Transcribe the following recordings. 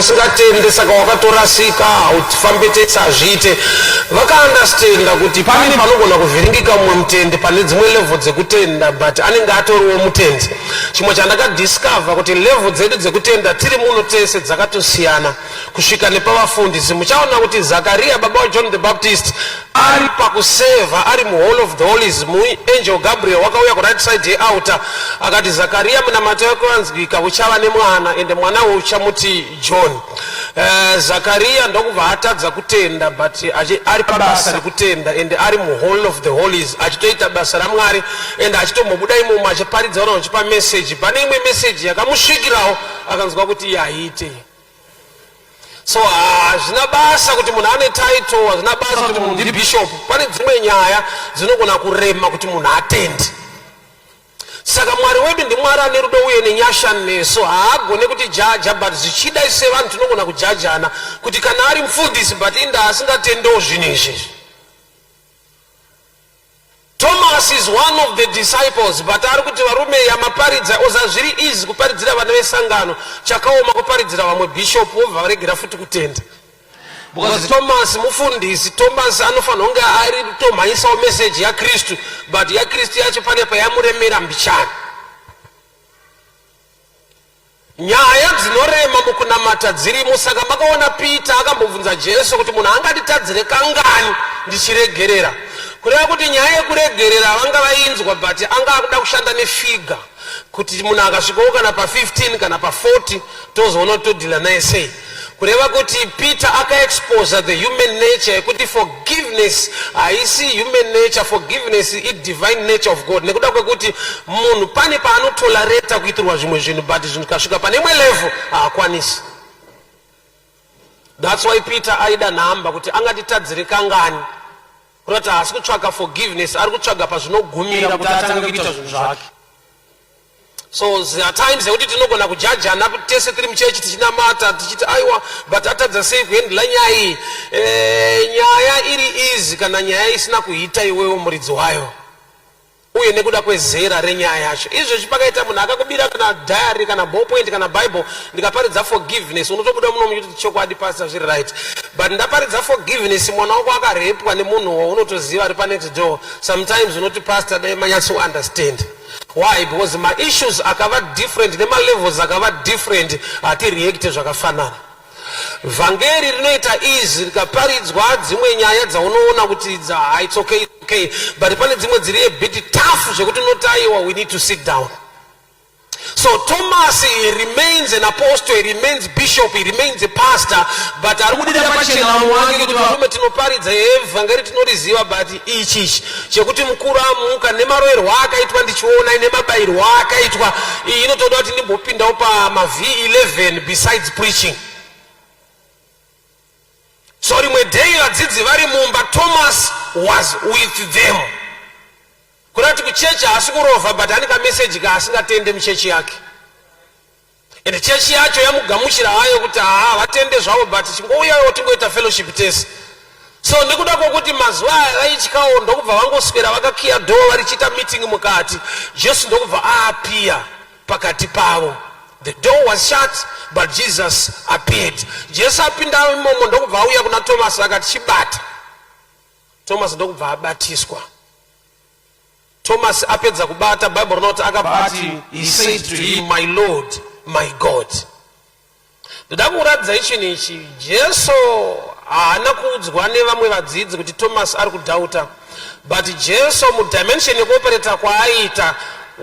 usingatende saka wakatorasika, haufambe tese, hazviite. Vakaunderstanda kuti pane panogona kuvhiringika mumwe mutende pane dzimwe level dzekutenda, but anenge atoriwo mutendi. Chimwe chandakadiscover kuti level dzedu dzekutenda tiri muno tese dzakatosiyana, kusvika nepavafundisi. Muchaona kuti Zakariya, baba waJohn the Baptist, ari pakusevha, ari muHall of the Holies, muangel Gabriel wakauya kuright side yealtar akati, "Zakariya, munamato yako wanzwika, uchava nemwana, ende mwana uyu uchamuti John." Zakariya ndokubva atadza kutenda, but ari pabasa rekutenda, ende ari muHall of the Holies achitoita basa raMwari, ende achitombobuda imomo achiparidza vanhu, achipa meseji. Pane imwe meseji yakamusvikirawo, akanzwa kuti yaite. So hazvina basa kuti munhu ane title, hazvina basa kuti munhu ndibishop. Pane dzimwe nyaya dzinogona kurema kuti munhu atende. Saka Mwari wedu ndiMwari ane rudo uye nenyasha nesu. Haagone kuti jaja, but zvichida sevanhu tinogona kujajana kuti kana ari mufundisi, but inda asingatendewo zvinhu izvizvi. Thomas is one of the disciples, but ari kuti, "Varume, yamaparidza oza zviri easy kuparidzira vana vesangano, chakaoma kuparidzira vamwe bishop, vobva varegera futi kutenda." Because Thomas mufundisi, Thomas anofanira kunge ari kutomhanyisawo meseji yaKristu, but yaKristu yacho pane payamuremera mbichana. Nyaya dzinorema mukunamata dzirimo. Saka makaona Peter akambobvunza Jesu kuti, "Munhu angatitadzire kangani ndichiregerera?" Kureva kuti nyaya yekuregerera vanga vainzwa, but anga akuda kushanda nefigure kuti munhu akasvikawo kana pa15 kana pa40, tozoona kuti todeala naye sei. Kureva kuti Peter akaexposa the human nature yekuti forgiveness haisi human nature, forgiveness idivine nature of God, nekuda kwekuti munhu pane paanotolerata kuitirwa zvimwe zvinhu, but zvinhu kasvika pane imwe level haakwanisi. That's why Peter aida nhamba kuti angatitadzire kangani, kurati haasi kutsvaga forgiveness, ari kutsvaga pazvinogumira kuti atange kuita zvinhu zvake. So there are times yekuti tinogona kujajana tese tiri muchechi tichinamata, tichiti, "Aiwa, but atadza sei kuhandle nyaya iyi?" Nyaya iri easy kana nyaya isina kuita iwewo muridzi wayo, uye nekuda kwezera renyaya yacho. Izvezvi pakaita munhu akakubira kana diary kana ballpoint kana Bible, ndikaparidza forgiveness, unotobuda muno muchiti, "Chokwadi, pastor, zviri right." But ndaparidza forgiveness, mwana wako akarepwa nemunhu waunotoziva ari panext door, sometimes unoti, "Pastor, dai manyatso understand why." Because maissues akava different nemalevels akava different, hatireacte zvakafanana. Vhangeri rinoita easy rikaparidzwa. Dzimwe nyaya dzaunoona kuti it's okay, it's okay, but pane dzimwe dziri a bit tough zvekuti unoti, "Aiwa, we need to sit down." So Thomas, he remains an apostle, he remains bishop, he remains a pastor, but ari kubudira pachena vamwe vake kuti, "Varume, tinoparidza evhangeri tinoriziva, but ichi ichi chekuti mukuru amuka nemaroerwo akaitwa ndichiona, nemabayirwo akaitwa, iyi inotoda kuti ndimbopindawo pamav11 besides preaching." So rimwe day vadzidzi vari mumba, Thomas was with them. Kuda kuti kuchechi haasi kurovha, but ane kameseji kaasingatende muchechi yake, ende chechi yacho yamugamuchira hayo kuti haa, vatende zvavo, but chingouyawo tingoita fellowship tese. So nekuda kwokuti mazuva aya vaityawo, ndokubva vangoswera vakakiya door varichiita meeting mukati. Jesu ndokubva aappear pakati pavo. The door was shut, but Jesus appeared. Jesu apinda imomo, ndokubva auya kuna Thomas akati, "Chibata." Thomas ndokubva abatiswa. Thomas apedza kubata, Bible rinoti akabva ati, he said to him, "My Lord, my God." Ndoda kuratidzai chinhu ichi. Jesu haana kuudzwa nevamwe vadzidzi kuti Thomas ari kudoubta, but Jesu mudimension yekuoperata kwaaiita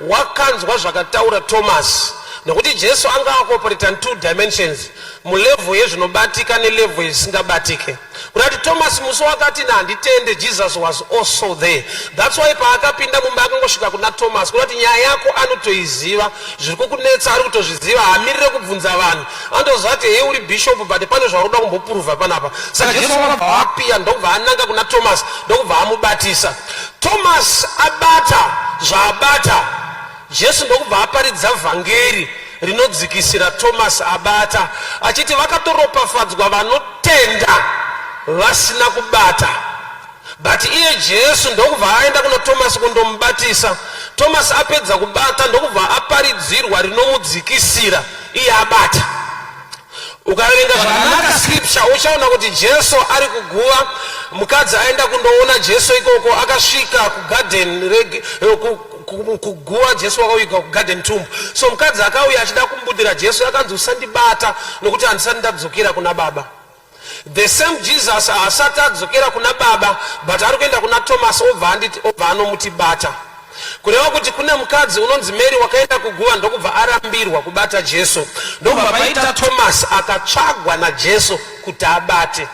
wakanzwa zvakataura Thomas, nekuti Jesu anga akuoperata in two dimensions, mulevel yezvinobatika nelevel yezisingabatike. Kuda kuti Thomas musi wakati, "Handitende," Jesus was also there. That's why paakapinda mumba akangosvika kuna Thomas. Kuda kuti nyaya yako anotoiziva, zviri kukunetsa ari kutozviziva, haamirire kubvunza vanhu. Anotoziva kuti, "Hei, uri bishop, but pane zvauri kuda kumboprova panapa." Saka Jesu akabva aappear, ndokubva ananga kuna Thomas, ndokubva amubatisa. Thomas abata zvaabata, Jesu ndokubva aparidza vhangeri rinodzikisira Thomas abata, achiti vakatoropafadzwa vanotenda vasina kubata. But iye Jesu ndokubva aenda kuna Thomas kundomubatisa. Thomas apedza kubata, ndokubva aparidzirwa rinomudzikisira iye abata. Ukaverenga zvakanaka scripture, uchaona kuti Jesu ari kuguva. Mukadzi aenda kundoona Jesu ikoko, akasvika kugarden, kuguva. Jesu wakavigwa kugarden tomb. So mukadzi akauya achida kumbudira Jesu, akanzi, "Usandibata, nokuti handisati ndadzokera kuna Baba." The same Jesus haasati adzokera kuna Baba, but ari kuenda kuna Thomas, obva anditi, obva anomuti, "Bata." Kureva kuti kune mukadzi unonzi Mary wakaenda kuguva, ndokubva arambirwa kubata Jesu, ndokubva paita Thomas akatsvagwa naJesu kuti abate.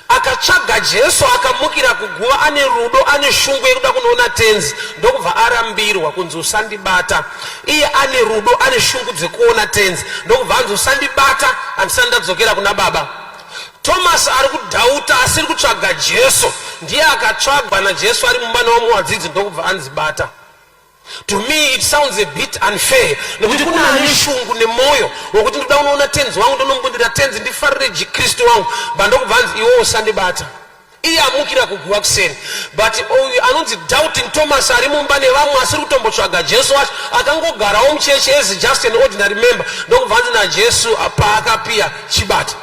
Akatsvaga Jesu, akamukira kuguva, ane rudo, ane shungu yekuda kunoona Tenzi, ndokubva arambirwa kunzi, "Usandibata." Iye ane rudo, ane shungu dzekuona Tenzi, ndokubva anzi, "Usandibata, handisati ndadzokera kuna Baba." Thomas ari kudoubta, asiri kutsvaga Jesu, ndiye akatsvagwa naJesu ari mumba nevamwe vadzidzi, ndokubva anzi, "Bata." To me it sounds a bit unfair, nekuti kune ane shungu nemwoyo wekuti, "Ndoda kunoona Tenzi wangu, ndonombundira Tenzi, ndifarire Kristu wangu," but ndokubva anzi, "Iwe usandibata." Iye amukira kuguva kuseni, but uyu anonzi doubting Thomas ari mumba nevamwe, asiri kutombotsvaga Jesu wacho, akangogarawo muchechi as just an ordinary member, ndokubva anzi naJesu paakapiya, "Chibata."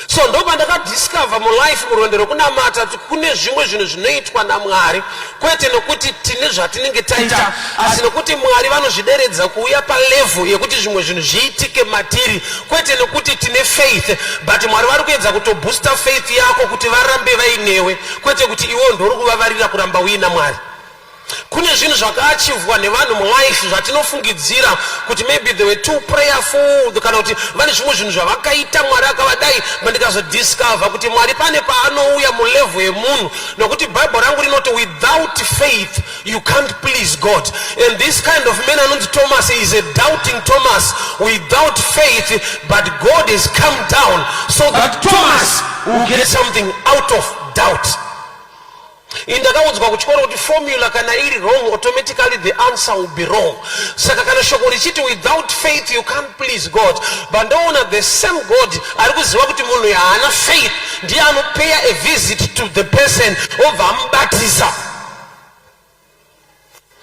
So ndobva ndakadiscover mulife, murwendo rwekunamata, kuti kune zvimwe zvinhu zvinoitwa naMwari kwete nokuti tine zvatinenge taita, asi nokuti Mwari vanozvideredza kuuya palevel yekuti zvimwe zvinhu zviitike matiri, kwete nokuti tine faith, but Mwari vari kuedza kutoboosta faith yako kuti varambe vainewe, kwete kuti iwewo ndori kuvavarira kuramba uina Mwari. Kune zvinhu zvakaachivwa nevanhu mulife zvatinofungidzira kuti maybe they were too prayerful, kana kuti vane zvimwe zvinhu zvavakaita Mwari akavadai, but ndikazodiscover kuti Mwari pane paanouya mulevel yemunhu, nokuti Bhaibheri rangu rinoti, "Without faith you can't please God." And this kind of man anonzi Thomas is a doubting Thomas without faith, but God has come down so that Thomas will get something out of doubt. Ini ndakaudzwa kuchikoro kuti formula kana iri wrong, automatically the answer will be wrong. Saka kana shoko richiti, "Without faith you can't please God," but ndoona the same God ari kuziva kuti munhu haana faith, ndiye anopaya a visit to the person, obva amubatisa.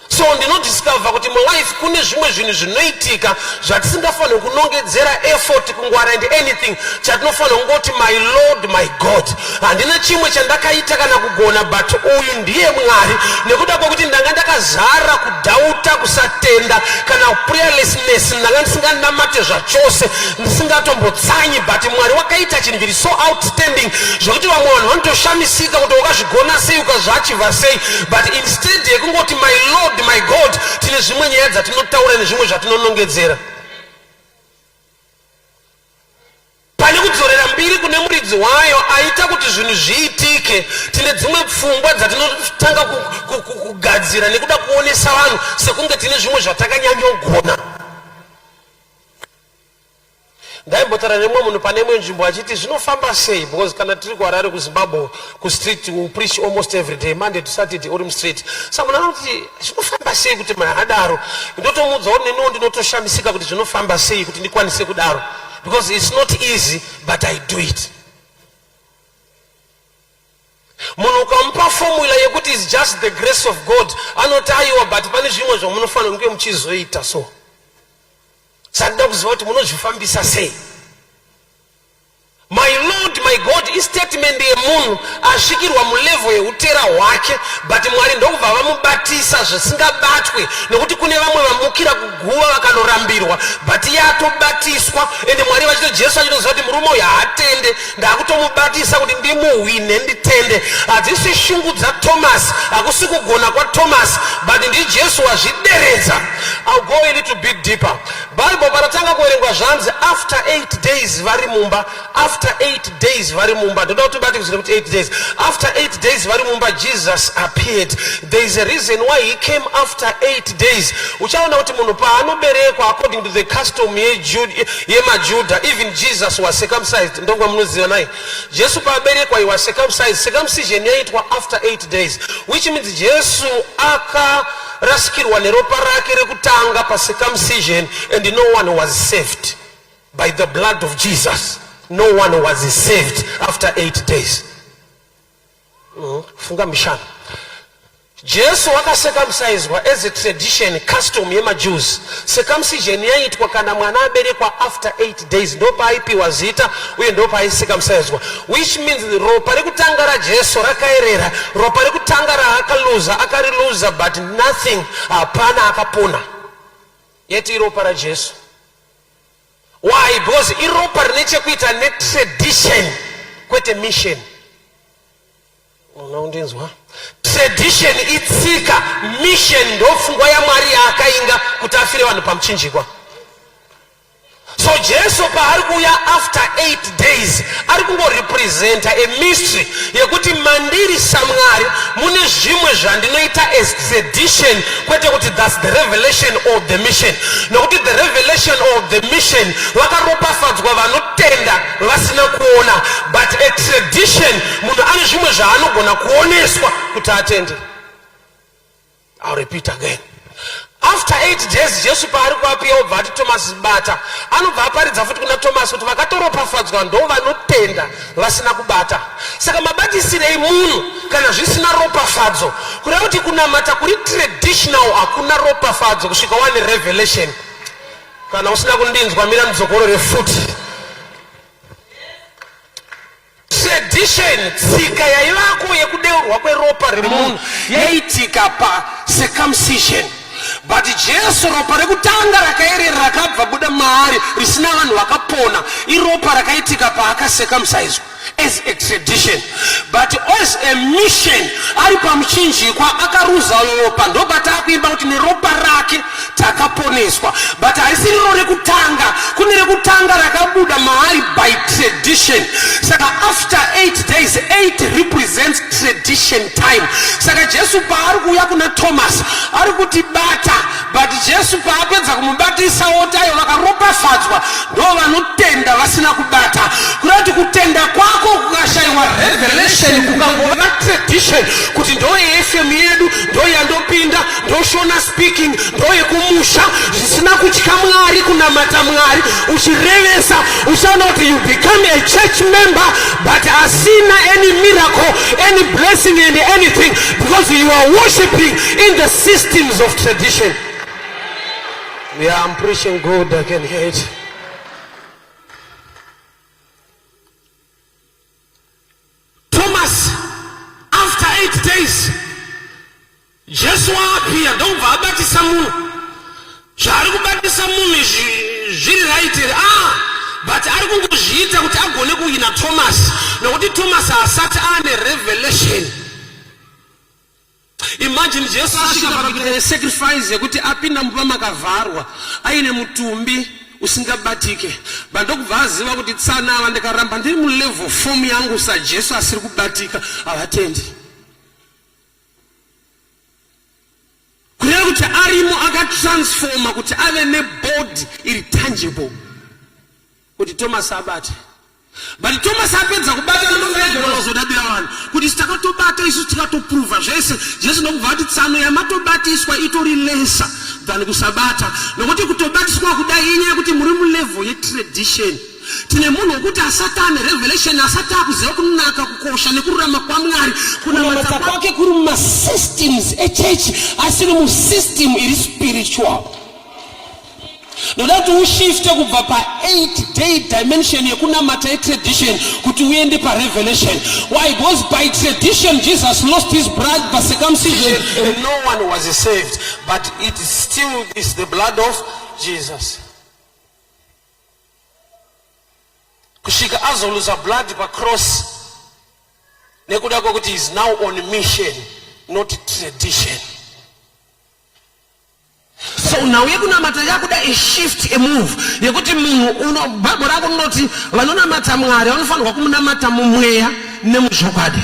So ndinodiscover kuti mulife kune zvimwe zvinhu zvinoitika zvatisingafaniri kunongedzera effort, kungwara and anything. Chatinofanira kungoti, "My Lord, my God, handina chimwe chandakaita kana kugona, but uyu ndiye Mwari." Nekuda kwekuti ndanga ndakazara kudoubta, kusatenda kana prayerlessness, ndanga ndisinganamate zvachose, ndisingatombotsanyi, but Mwari wakaita chinhu chiri so outstanding zvokuti vamwe vanhu vanotoshamisika kuti wakazvigona sei, ukazviachieva sei. But instead yekungoti, "My Lord, my God," tine zvimwe nyaya dzatinotaura nezvimwe zvatinonongedzera. Pane kudzorera mbiri kune muridzi wayo aita kuti zvinhu zviitike, tine dzimwe pfungwa dzatinotanga kugadzira nekuda kuonesa vanhu sekunge tine zvimwe zvatakanyanyogona. Ndaimbotaura nemumwe munhu pane imwe nzvimbo achiti, "Zvinofamba sei?" Because kana tiri kuHarare, kuZimbabwe, kustreet, we preach almost every day, Monday to Saturday uri mustreet. Saka munhu anoti, "Zvinofamba sei kuti munhu adaro?" Ndotomuudza kuti neniwo ndinotoshamisika kuti zvinofamba sei kuti ndikwanise kudaro, because it's not easy, but I do it. Munhu ukamupa formula yekuti is just the grace of God, anoti, "Aiwa, but pane zvimwe zvamunofanira kunge muchizoita." So sandida kuziva kuti munozvifambisa sei. "My Lord, my God" istatement yemunhu asvikirwa mulevel yeutera hwake, but Mwari ndokubva vamubatisa zvisingabatwe, nekuti kune vamwe vamukira kuguva vakanorambirwa, but iye atobatiswa. Ende Mwari vachito, Jesu achitoziva kuti murume uyu haatende, ndakutomubatisa kuti ndimuhwine nditende. Hadzisi shungu dzaThomas, hakusi kugona kwaThomas, but ndiJesu wazvideredza. I'll go a little bit deeper. Bible paratanga kuverengwa, zvanzi after 8 days vari mumba. After 8 days vari mumba, ndoda kuti ubate kuzira kuti 8 days. After 8 days vari mumba, Jesus appeared. There is a reason why he came after 8 days. Uchaona kuti munhu paanoberekwa, according to the custom yemaJudha, even Jesus was circumcised. Ndonga munoziva nai, Jesu paaberekwa he was circumcised. Circumcision yaitwa after 8 days, which means Jesu akarasikirwa neropa rake rekutanga pacircumcision, and no one was saved by the blood of Jesus. No one was saved after 8 days. Funga mishana. Jesu wakacircumciswa as a tradition, custom yemaJews. Circumcision yaiitwa kana mwana aberekwa after 8 days, ndopaaipiwa zita uye ndopaai-circumciswa, which means ropa rekutanga raJesu rakaerera. Ropa rekutanga raakaluza, akariluza, but nothing, hapana akapona. Yet iropa raJesu. Why? Because iropa rine chekuita netradition, kwete mission. Unondinzwa? Tradition itsika, mission ndopfungwa yaMwari yaakainga kuti afire vanhu pamuchinjikwa. So Jesu paari kuuya after 8 days, ari kungorepresenta a mystery yekuti mandiri saMwari mune zvimwe zvandinoita as tradition, kwete kuti that's the revelation or the mission. Nokuti the revelation or the mission, vakaropafadzwa vanotenda vasina kuona, but a tradition, munhu ane zvimwe zvaanogona kuoneswa kuti atende. I'll repeat again. After 8 days, Jesu paari kuapiya, obva ati, "Thomas, bata." Anobva aparidza futi kuna Thomas kuti vakatoropafadzwa ndo vanotenda vasina kubata. Saka mabatisirei munhu kana zvisina ropafadzo? Kureva kuti kunamata kuri traditional hakuna ropafadzo kusvika wane revelation. Kana usina kundinzwa, mira mudzokorore futi. Tradition, tsika yaivako yekudeurwa kweropa remunhu, yaiitika pacircumcision, but Jesu, ropa rekutanga rakaerera rakabva buda maari risina vanhu vakapona, iropa rakaitika paakacircumciswa as a tradition. But as a mission, ari pamuchinjikwa akaruza ropa, ndobva kuimba kuti neropa rake takaponeswa. But harisiriro rekutanga, kune rekutanga rakabuda maari by tradition. Saka after 8 days, 8 represents tradition time. Saka Jesu paari kuuya kuna Thomas, ari kuti, "Bata." But Jesu paapedza kumubatisa, oti, "Ayo vakaropafadzwa ndo vanotenda vasina kubata." Kuda kuti kutenda kwako kukashayiwa revelation, kukangova tradition, kuti ndo yeFM yedu, ndo yandopinda, ndo Shona speaking, ndo yekumusha, zvisina kutya Mwari, kunamata Mwari uchirevesa, uchaona kuti you become a church member but asina any miracle, any blessing and anything, because you are worshiping in the systems of tradition. Yeah, I'm preaching good. I can hear it. Thomas, after 8 days, Jesu waapiya, ndokubva abatisa munhu. Zvaari kubatisa munhu izvi zviri right here? Ah, but ari kungozviita kuti agone kuwina Thomas, nokuti Thomas haasati aane revelation. Imagine Jesu asvika pakuita sacrifice yekuti apinda mumba makavharwa aine mutumbi usingabatike, but ndokubva aziva kuti tsana ava, ndikaramba ndiri mulevel form yangu saJesu asiri kubatika, havatendi. Kureva kuti arimo akatransforma kuti ave nebody iri tangible kuti Thomas abate. But Thomas apedza kubata, ndogona vanhu kuti takatobata isu, tikatoprova zvese. Jesu ndokubva ati, "Tsano yamatobatiswa itori lesser than kusabata, nokuti kutobatiswa kudai inyaya yekuti muri mulevel yetradition." Tine munhu wekuti asati ane revelation, asati akuziva kunaka, kukosha nekururama kwaMwari, kunamata kwake kuri mumasystems echechi, asiri musystem iri spiritual. Ndoda kuti ushifte kubva pa8 day dimension yekunamata yetradition kuti uende parevelation. Why? Because by tradition Jesus lost his blood pacircumcision and no one was saved, but it still is the blood of Jesus kusvika azoluza blood pacross, nekuda kwekuti is now on mission, not tradition. So nhau yekunamata yakuda a shift, a move yekuti munhu, Bhaibheri rako rinoti vanonamata Mwari vanofanirwa kumunamata mumweya nemuzvokwadi.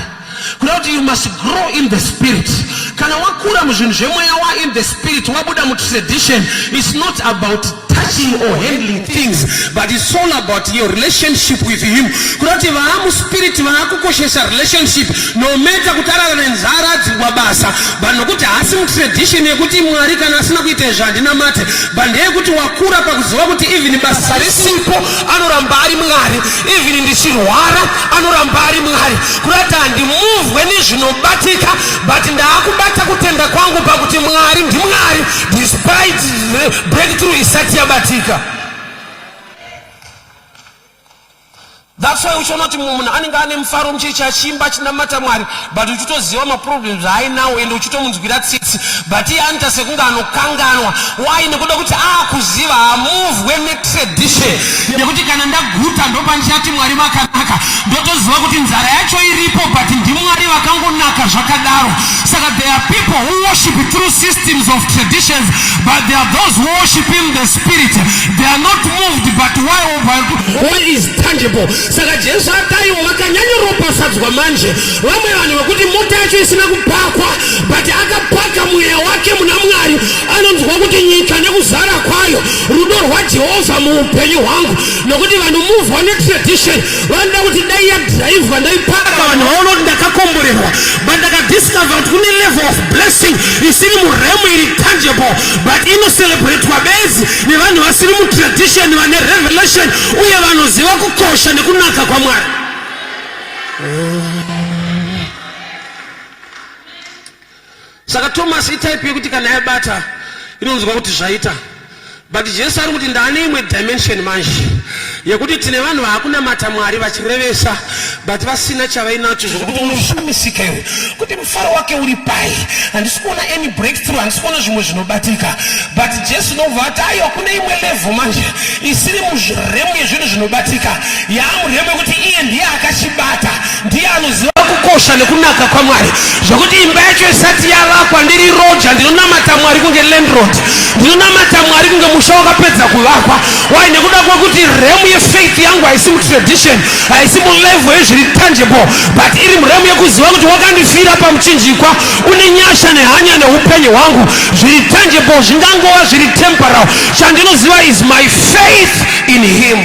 Kuda kuti you must grow in the spirit. Kana wakura muzvinhu zvemweya, wa in the spirit, wabuda mutradition. It's not about time. touching or handling things, but it's all about your relationship with him. Kuda kuti vaamuspirit vaakukoshesa relationship, no matter kuti arara nenzara, adzingwa basa, but nokuti haasi mutradition yekuti Mwari kana asina kuita izvo handinamate, but ndeyekuti wakura pakuziva kuti even basa risipo anoramba ari Mwari, even ndichirwara anoramba ari Mwari. Kuda kuti handimuvwe nezvinobatika, but ndaakubata kutenda kwangu pakuti Mwari ndiMwari despite breakthrough isati yabatika. That's why uchiona kuti munhu anenge ane mufaro muchechi, achiimba, achinamata Mwari, but uchitoziva maproblems aainawo ende uchitomunzwira tsitsi, but iye anoita sekunge anokanganwa. Why? Nekuda kuti aakuziva hamuvwe netradition yekuti kana ndaguta ndopandichati Mwari makanaka. Ndotoziva kuti nzara yacho iripo, but ndiMwari vakangonaka zvakadaro. Saka there are people who worship through systems of traditions, but there are those who worship in the spirit. They are not moved but why what is tangible. Saka Jesu ataiwo vakanyanyoropafadzwa manje vamwe vanhu vekuti mota yacho isina kupakwa, but akapaka mweya wake muna Mwari, anonzwa kuti nyika nekuzara kwayo, rudo rwaJehovha muupenyu hwangu. Nokuti vanomuvhwa netradition vanoda kuti dai yadhiraivhwa, ndaipaka, vanhu vaona kuti ndakakomborerwa. But ndakadiscover kuti kune level of blessing isiri murealm iri tangible, but inocelebratwa bedzi nevanhu vasiri mutradition, vane revelation uye vanoziva kukosha nekunaka kwaMwari. Saka Thomas itype yekuti kana yabata inonzwa kuti zvaita, but Jesu ari kuti ndaane imwe dimension manje yekuti tine vanhu vaakunamata Mwari vachirevesa, but vasina chavainacho, zvekuti unoshamisika iwe kuti mufaro wake uri pai? Handisi kuona any breakthrough, handisi kuona zvimwe zvinobatika. But Jesu nobva ati aiwa, kune imwe level manje isiri murealm yezvinhu zvinobatika, yaamurealm yekuti iye ndiye akachibata, ndiye anoziva kukosha nekunaka kwaMwari, zvokuti imba yacho isati yavakwa, ndiri roja, ndinonamata Mwari kunge landlord, ndinonamata Mwari kunge musha wakapedza kuvakwa. Why? Nekuda kwekuti realm yefaith yangu haisi mutradition, haisi mulevel yezviri tangible, but iri murealm yekuziva kuti wakandifira pamuchinjikwa, une nyasha nehanya neupenyu hwangu. Zviri tangible zvingangova zviri temporal. Chandinoziva is my faith in him.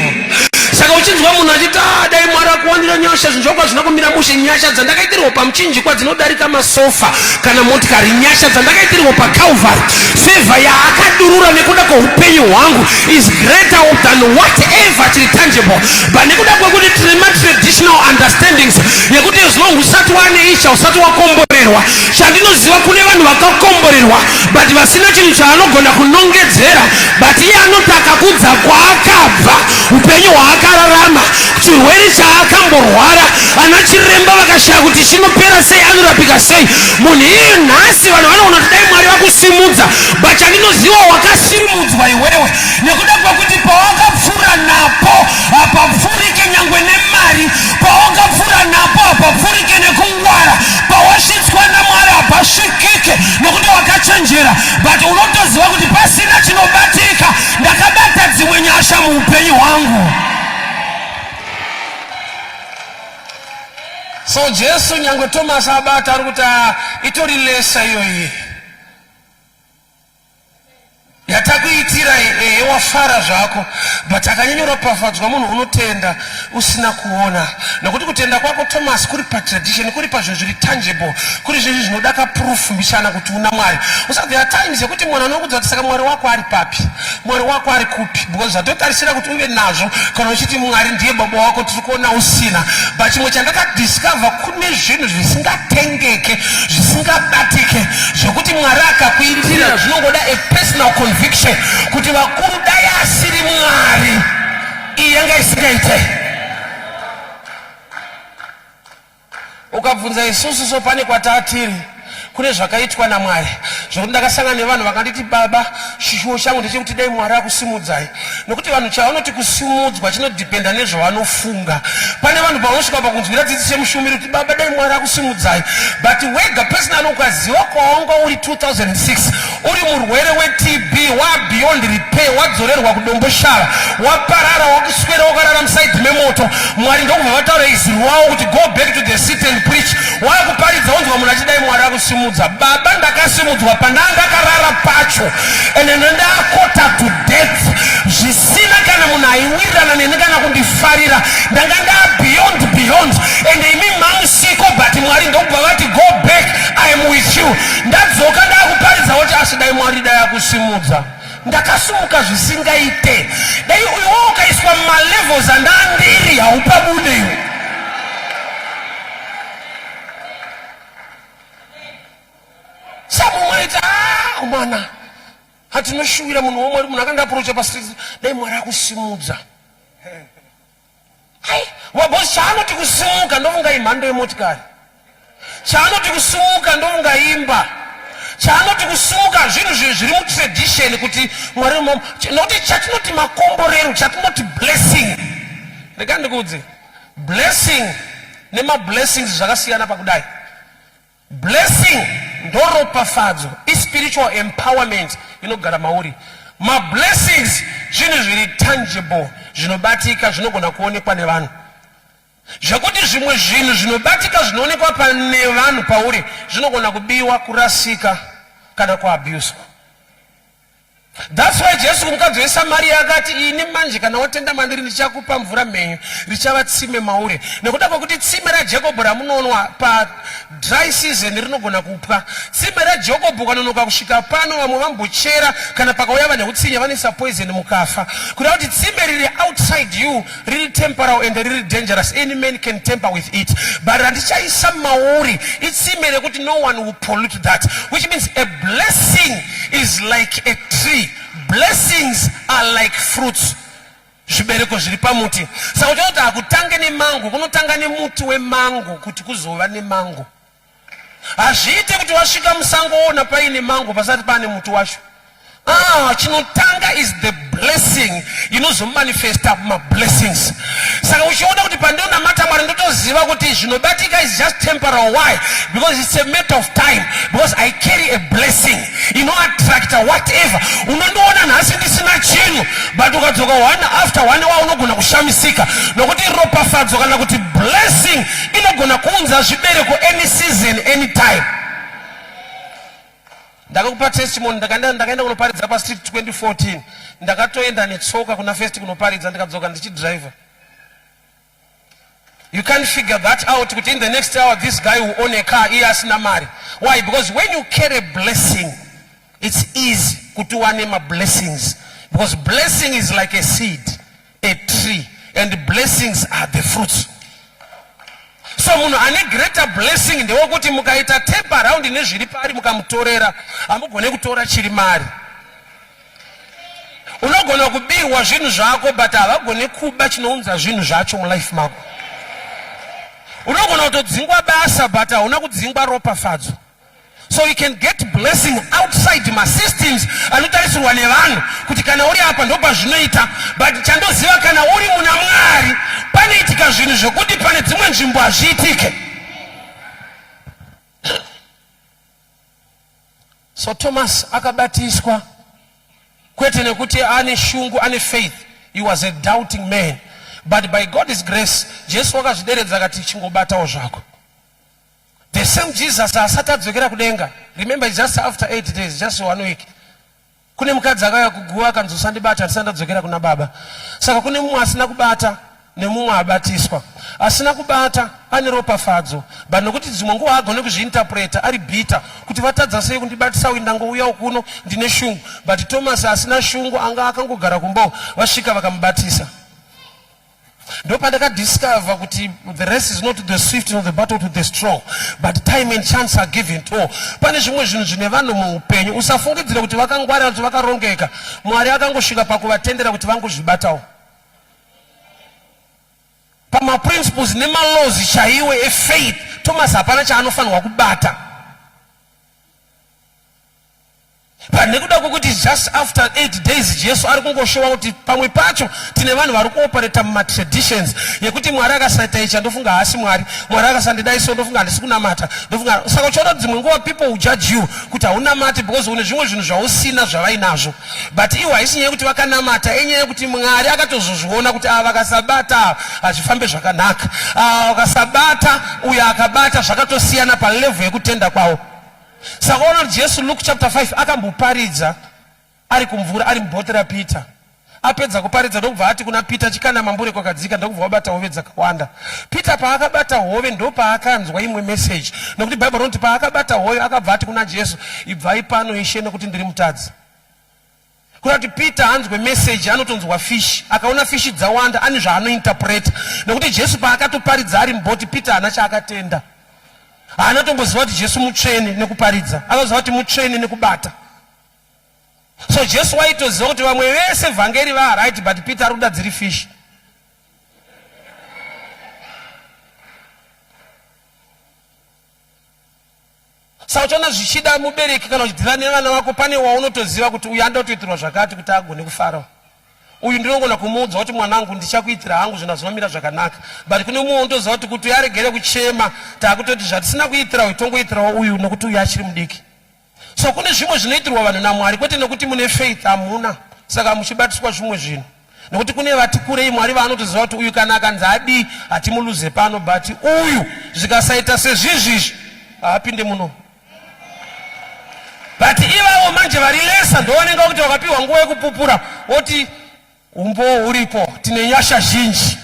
Saka uchinzwa munhu achiti, "Ah, dai Mwari akuwanira nyasha, zvinhu zvako hazvina kumira mushe," nyasha dzandakaitirwa pamuchinjikwa dzinodarika masofa kana motikari. Nyasha dzandakaitirwa paCalvary, favor yaakadurura nekuda kweupenyu hwangu is greater than whatever chiri tangible. But nekuda kwekuti tine matraditional understandings yekuti as long usati wane isha usati wakomborerwa, chandinoziva kune vanhu vakakomborerwa but vasina chinhu chaanogona kunongedzera, but iye anoti akakudza kwaakabva, upenyu hwaakararama, chirwere chaakamborwara, ana chiremba vakashaya kuti chinopera sei, anorapika sei munhu iye. Nhasi vanhu vanoona kuti dai Mwari vakusimudza, but chandinoziva wakasimudzwa iwewe nekuda kwekuti pawakapfuura napo hapapfurike nyangwe nemari, pawakapfuura napo hapapfurike nekungwara, pawasvitswa naMwari hapasvikike nekuti wakachenjera, but unotoziva kuti pasina chinobatika ndakabata dzimwe nyasha muupenyu hwangu. So Jesu, nyangwe Thomas abata, ari kuti, "Ah, itori lesa iyoyi yatakuitira. Ehe, wafara zvako, but akanyanyoropafadzwa munhu unotenda usina kuona, nokuti kutenda kwako, Thomas, kuri patradition, kuri pazvinhu zviri tangible, kuri zvinhu zvinoda kaproof mbichana kuti una Mwari. Usa there are times yekuti munhu anokudza kuti, "Saka Mwari wako ari papi? Mwari wako ari kupi? Because zvatotarisira kuti uve nazvo kana uchiti Mwari ndiye baba wako, tiri kuona usina." But chimwe chandakadiscover, kune zvinhu zvisingatengeke, zvisingabatike, zvokuti Mwari akakuitira zvinongoda a personal conviction kuti vakuru, dai asiri Mwari, iyi yanga isingaite. Ukabvunza isusu, so pane kwatatiri kune zvakaitwa naMwari zvokuti ndakasangana nevanhu vakanditi, "Baba, chishuwo changu ndechekuti dai Mwari akusimudzai." Nokuti vanhu chavanoti kusimudzwa chinodhipenda nezvavanofunga. Pane vanhu pavanosvika pakunzwira tsitsi semushumiri kuti, "Baba, dai Mwari akusimudzai," but wega personally ukaziva kwawanga uri 2006, uri murwere weTB, wabeyond repair, wadzorerwa kuDomboshava, waparara, wakuswera wakarara musaidhi memoto. nemoto. Mwari ndokubva vataura izwi rwavo kuti, "Go back to the city and preach." Wakuparidza, unzwa munhu achidai, "Mwari akusimudza." Baba, ndakasimudzwa pandaa ndakarara pacho, ende ndakota to death, zvisina kana munhu aiwirirana neni kana kundifarira. Ndanga ndaa beyond beyond, ende imi mamusiko, but Mwari ndokubva vati, "Go back, I am with you." Ndadzoka, ndakuparidza, kuti asi dai Mwari dai akusimudza. Ndakasimuka zvisingaite. Dai iwe ukaiswa mumalevels andandiri, haupabude iwe. Samumwe ah, mwana hatinoshuwira munhu womwari, munhu akandiapproacha pastreet, "Dai Mwari akusimudza." Hai, wabosi, chaanoti kusimuka ndofunga imhando yemotikari, chaanoti kusimuka ndofunga imba, chaanoti kusimuka zvinhu zviri mutradition kuti Mwari, nokuti chatinoti makomborero, chatinoti blessing, rega ndikuudze, blessing nemablessings zvakasiyana. Pakudai, blessing ndoropafadzo, ispiritual empowerment inogara mauri. Mablessings zvinhu zviri tangible, zvinobatika, zvinogona kuonekwa nevanhu, zvekuti zvimwe zvinhu zvinobatika zvinoonekwa pane vanhu pauri zvinogona kubiwa, kurasika kana kuabuswa. That's why Jesu kumukadzi weSamariya akati, "Ini manje kana watenda mandiri, ndichakupa mvura mhenyu, richava tsime mauri." Nekuda kwekuti tsime raJakobho ramunonwa padry season rinogona kupwa. Tsime raJakobho ukanonoka kusvika pano, vamwe vambochera, kana pakauya vanhu veutsinye vanoisa poison, mukafa. Kuda kuti tsime riri outside you riri temporal and riri dangerous, any man can tamper with it, but randichaisa mauri itsime rekuti no one will pollute that, which means a blessing is like a tree, blessings are like fruits, zvibereko zviri pamuti. Saka uchanoti hakutange nemango, kunotanga nemuti wemango kuti kuzova nemango. Hazviite kuti wasvika musango woona paine mango pasati paane muti wacho. Ah, chinotanga is the blessing inozomanifesta mablessings. Saka uchiona kuti pandinonamata Mwari, ndotoziva kuti zvinobatika is just temporal. Why? Because it's a matter of time, because I carry a blessing inoattracta whatever. Unondiona nhasi ndisina chinhu, but ukadzoka one after one wa unogona kushamisika, nokuti ropafadzo kana kuti blessing inogona kuunza zvibereko any season, any time. Ndakakupa testimony, ndakaenda kunoparidza pastreet 2014. Ndakatoenda netsoka kuna First kunoparidza, ndikadzoka ndichidriver. You can't figure that out kuti in the next hour this guy will own a car, iye asina mari. Why? Because when you carry a blessing, it's easy kuti uwane mablessings, because blessing is like a seed, a tree, and blessings are the fruits. So munhu ane greater blessing ndewekuti mukaita tap around nezviri pari, mukamutorera, hamugone kutora chiri mari. Unogona kubirwa zvinhu zvako, but havagone kuba chinounza zvinhu zvacho mulife mako. Unogona kutodzingwa basa, but hauna kudzingwa ropafadzo. So you can get blessing outside masystems anotarisirwa nevanhu kuti kana uri apa ndopazvinoita. But chandoziva, kana uri muna Mwari, panoitika zvinhu zvokuti pane dzimwe nzvimbo hazviitike. So Thomas akabatiswa kwete nekuti ane shungu, ane faith. He was a doubting man, but by God's grace, Jesu wakazvideredza akati, "Chingobatawo zvako." The same Jesus asati adzokera kudenga, remember, just after 8 days, just one week, kune mukadzi akauya kuguva akanzi, "Usandibata, ndisati ndadzokera kuna Baba." Saka kune mumwe asina kubata nemumwe abatiswa. Asina kubata ane ropafadzo, but nokuti dzimwe nguva agone kuzviinterpreta, ari bitter kuti vatadza sei kundibatisa uyu, ndangouyawo kuno ndine shungu. But Thomas asina shungu, anga akangogara kumbawo, vasvika vakamubatisa. Ndopandakadiscover kuti the race is not to the swift nor the battle to the strong, but time and chance are given to all. Pane zvimwe zvinhu zvine vanhu muupenyu, usafungidzira kuti vakangwarira, kuti vakarongeka. Mwari akangosvika pakuvatendera kuti vangozvibatawo. Pamaprinciples nemalaws chaiwe efaith, Thomas hapana chaanofanirwa kubata, but But nekuda kwekuti just after 8 days Jesu ari kungoshowa kuti pamwe pacho tine vanhu vari kuoperata mumatraditions yekuti Mwari akasaita ichi ndofunga haasi Mwari, Mwari akasandidai so ndofunga handisi kunamata, ndofunga. Saka uchiona kuti dzimwe nguva people will judge you kuti haunamati because une zvimwe zvinhu zvausina zvavainazvo. But iwo haisi nyaya yekuti vakanamata, inyaya yekuti Mwari akatozozviona kuti ava vakasabata hazvifambe zvakanaka, ava vakasabata uyo akabata zvakatosiyana palevel yekutenda kwavo. Saka ona kuti Jesu Luke chapter 5 akamboparidza ari kumvura ari mubhoti raPeter. Apedza kuparidza ndokubva ati kuna Peter chikanda mambure kwakadzika ndokubva wabata hove dzakawanda. Peter paakabata hove ndopaakanzwa imwe message nokuti Bible rinoti paakabata hove akabva ati kuna Jesu ibvai pano Ishe nokuti ndiri mutadzi. Kuda kuti Peter anzwe message anotonzwa fish. Akaona fish dzawanda ane zvaanointerpreta. Nekuti Jesu paakatoparidza ari mubhoti Peter haana chaakatenda. Haana tomboziva kuti Jesu mutsvene nekuparidza. Akaziva kuti mutsvene nekubata. So Jesu waitoziva kuti vamwe vese vhangeri va right but Peter ari kuda dziri fish. Saka uchaona zvichida mubereki kana uchidhila nevana vako pane waunotoziva kuti uyu anoda kutoitirwa zvakati kuti agone kufara. Uyu ndinogona kumuudza kuti mwanangu ndichakuitira hangu zvinhu zvinomira zvakanaka. But kune mumwe unotoziva kuti kuti aregere kuchema taakutoti zvatisina kuitira uyu tongoitirawo uyu nokuti uyu achiri mudiki. So kune zvimwe zvinoitirwa vanhu naMwari kwete nekuti mune faith hamuna saka muchibatiswa zvimwe zvinhu nekuti kune vati kurei Mwari vaanotoziva kuti uyu kana akanzi adii hatimuluze pano but uyu zvikasaita sezvizvizvi haapinde muno but ivavo manje vari lesa ndovanenge kuti vakapiwa nguva yekupupura woti umbowo huripo tine nyasha zhinji.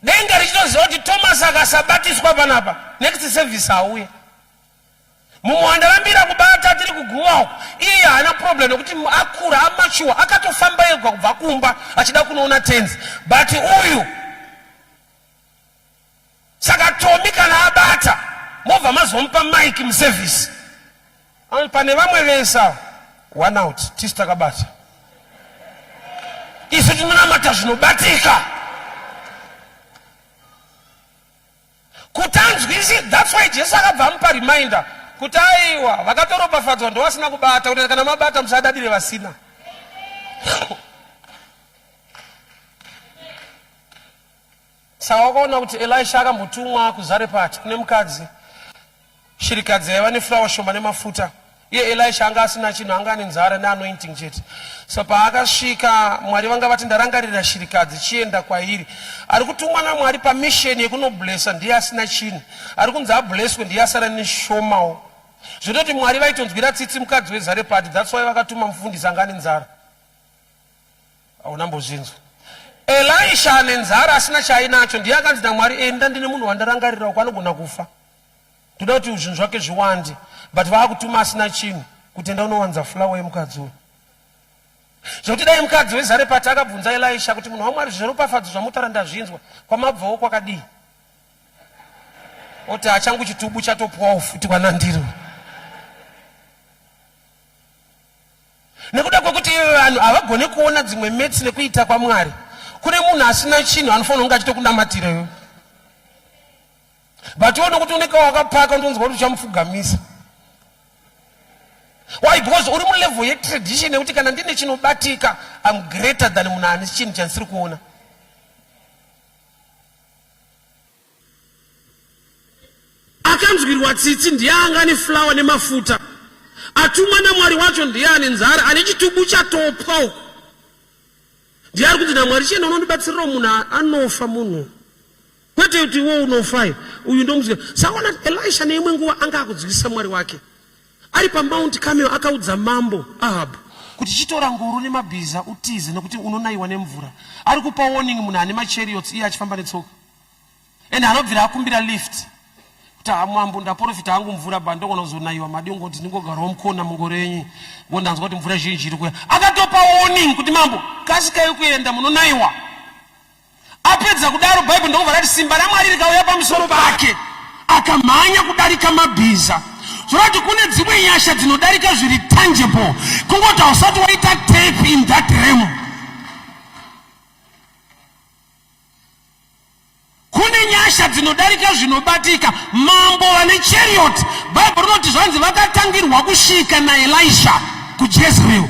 Denga richitoziva kuti Thomas akasabatiswa panapa next service auye. Mumwe wandarambira kubata tiri kuguva uko iye haana problem nekuti akura amachuwa akatofamba ega kubva kumba achida kunoona tenzi but uyu Saka Tommy kana abata mobva mazomupa mic muservice. Pane vamwe vese ava one out tisu takabata. Isu tinonamata zvinobatika. Kuti anzwisi that's why Jesu akabva amupa reminder kuti aiwa vakatoropafadzwa ndovasina kubata kuti kana mabata musadadire vasina. Saka wakaona kuti Elisha akambotumwa kuZarepati kune mukadzi shirikadzi yaiva nefurawa shoma nemafuta. Iye Elisha anga asina chinhu, anga ane nzara neanointing chete. So paakasvika, Mwari vanga vati ndarangarira shirikadzi, chienda kwairi. Ari kutumwa naMwari pamisheni yekunoblesa ndiye asina chinhu. Ari kunzi ableswe ndiye asara neshomawo. Zvototi Mwari vaitonzwira tsitsi mukadzi weZarepati, that's why vakatuma mufundisi anga ane nzara. Hauna mbozvinzwa. Elisha ane nzara asina chaainacho ndiye akanzi naMwari enda ndine munhu wandarangarira uko anogona kufa. Ndoda kuti zvinhu zvake zviwande but vaakutuma asina chinhu kuti enda unowanza flower yemukadzi uyu. Zvekuti dai mukadzi weZarepati akabvunza Elisha kuti munhu waMwari zveropafadzo zvamutaura ndazvinzwa kwamabvawo kwakadii? Oti achangu chitubu chatopwawo futi kwanandiri. Nekuda kwekuti ivo vanhu havagone kuona dzimwe maths nekuita kwaMwari. Kune munhu asina chinhu anofanira kunge achitokunamatira iwe. But iwe nokuti unenge wakapaka unotonzwa kuti uchamupfugamisa. Why? Because uri mulevel yetradition yekuti kana ndine chinobatika I'm greater than munhu ane chinhu chandisiri kuona. Akanzwirwa tsitsi ndiye anga ane flour nemafuta. Atumwa naMwari wacho ndiye ane nzara, ane chitubu chatopwa uku. Ndiye ari kunzi naMwari chienda unondibatsirira munhu anofa munhu. Kwete kuti iwe unofa uyu ndomuzwa. Saka ona Elisha neimwe nguva anga akudzwisisa Mwari wake. Ari paMount Carmel akaudza mambo Ahab kuti chitora ngoro nemabhiza utize nekuti unonayiwa nemvura. Ari kupa warning munhu ane machariots iye achifamba netsoka. And anobvira akumbira lift kuti ha mambo ndaprofita hangu mvura but ndogona kuzonayiwa madi ngoti ndingogarawo mukona mungoro yenyu ngo ndanzwa kuti mvura zhinji iri kuya. Akatopa warning kuti mambo kasikai kuenda munonayiwa. Apedza kudaro Bhaibheri ndokubva rati simba raMwari rikauya pamusoro pake akamhanya kudarika mabhiza. Zvoreva kuti kune dzimwe nyasha dzinodarika zviri tangible, kungoti hausati waita tap in that realm. Kune nyasha dzinodarika zvinobatika. Mambo vane chariot, Bible rinoti zvanzi vakatangirwa kusvika naElisha kuJezreel.